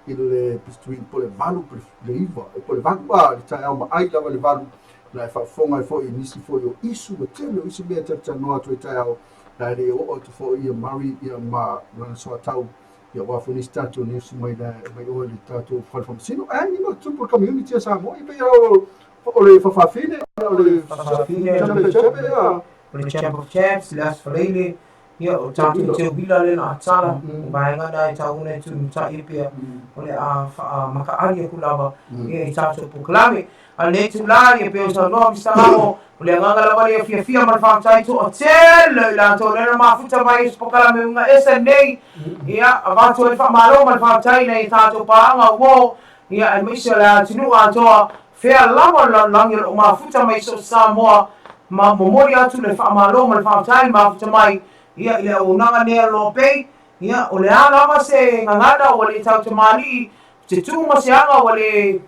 i le between po le 8 po le 9, po le 8, le taeao ma ai lava le 8, na e faafofoga ai foi i nisi foi o isu, ua tele o isi mea e talatalanoa atu ai taeao, na e le oo atu foi ia Mari ia ma lana soatau. Ia aua foi nisi tatou news mai la mai o le tatou fale faamasino ai ni ma tupu community a Samoa i pei o o le fafafine o le Fafafine, championship ia o le Champ of Champs, le Aso Faraile, ia, o tatou teuvila lea na atala, o vaega na e tau ona e tumutai pea, o le a faamakaali atu lava, ia, i tatou polokalame. A o lenei itula, ia, pei ona saunoa Mister Lamo, o le agaga lava lea fiafia ma le faafetai toatele i latou lea na mafuta mai i se polokalame uiga ese nei, ia, avatu ai le faamalo ma le faafetai i nai a tatou paaga uo, ia, aemaise o le atunuu atoa, fea lava o le lalolagi o lo o mafuta mai i so o se Samoa, ma momoli atu le faamalo ma le faafetai mafuta mai, ia, i le auaunaga nei a Lopei, ia, o le a lava se gagana ua le tautamalii, se tu ma se aga ua le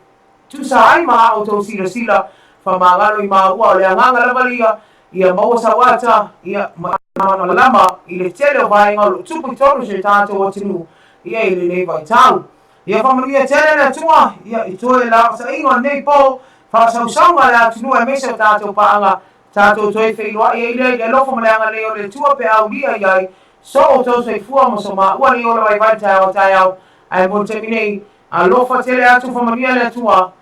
tusa ai ma a outou silasila, faamagalo i maua, o le agaga lava ia, ia maua sau ata, ia, ma malamalama i le tele o vaega o lo o tupu i totonu o si o tatou atunuu, ia, i lenei vaitau. Ia faamanuia tele le Atua, ia, i toe laosaiga o lenei po, faasausauga a le atunuu aemaise o tatou paaga, tatou toe feiloai ai lea i le alofa ma le agalelei o le Atua pe aulia i ai so outou soifua ma so maua nei ola vaivai le taeao taeao, ae mo le taimi nei, alofa tele atu faamanuia le Atua,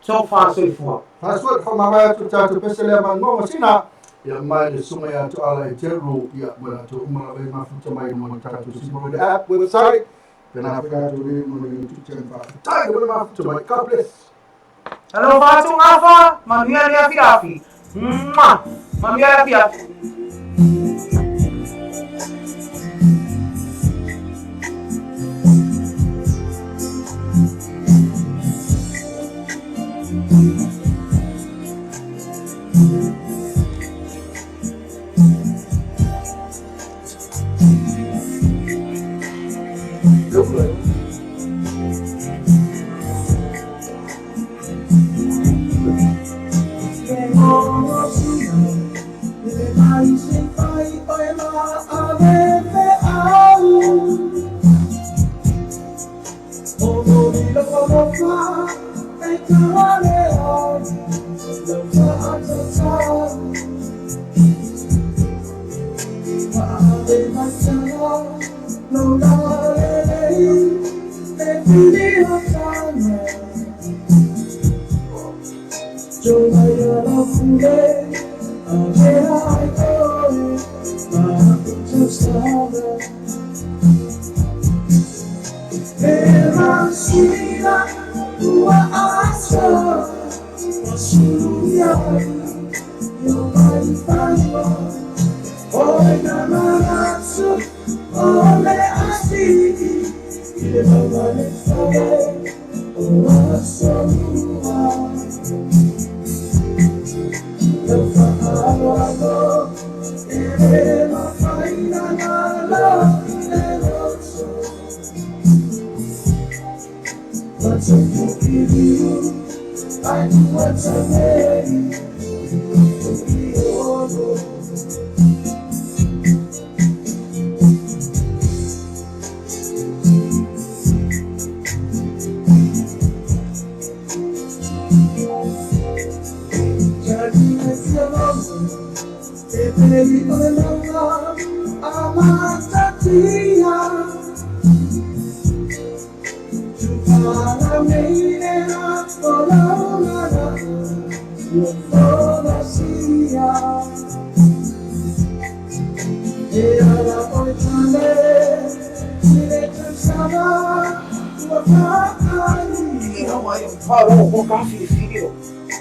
tofa soifua. Faasoa, faamavae atu le tatou pese lea ma Ngogo Sina, ia mai le susuga ia Toala e Teru, ia ma latou uma lava e mafuta mai mo le tatou Simple Radio app website. Pena foi tatou le mo le YouTube channel. Faafetai mo le mafuta mai. God bless. Alofa atu Gafa, manuia le afiafi. Mwah! Manuia le afiafi.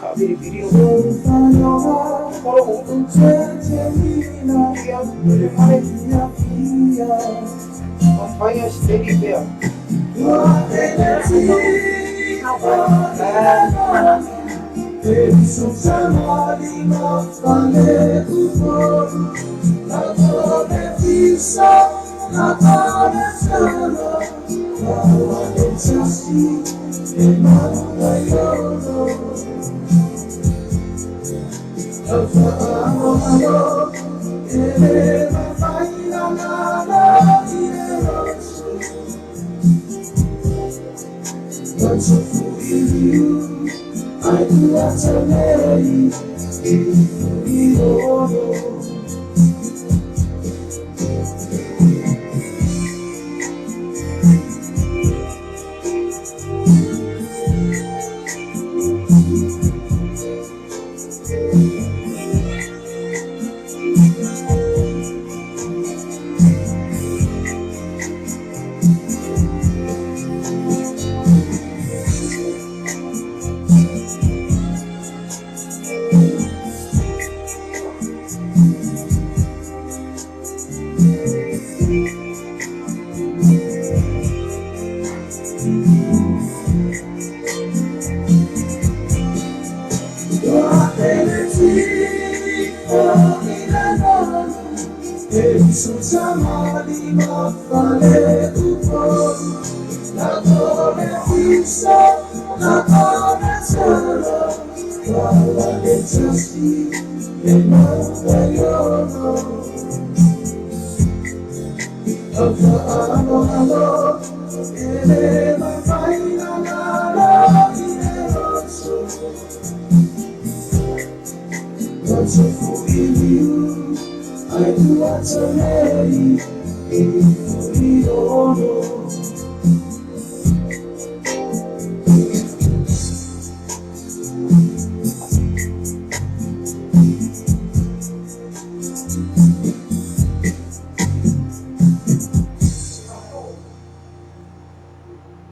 Faavilivili o Polo Ia le fale. Mafaia steady pea.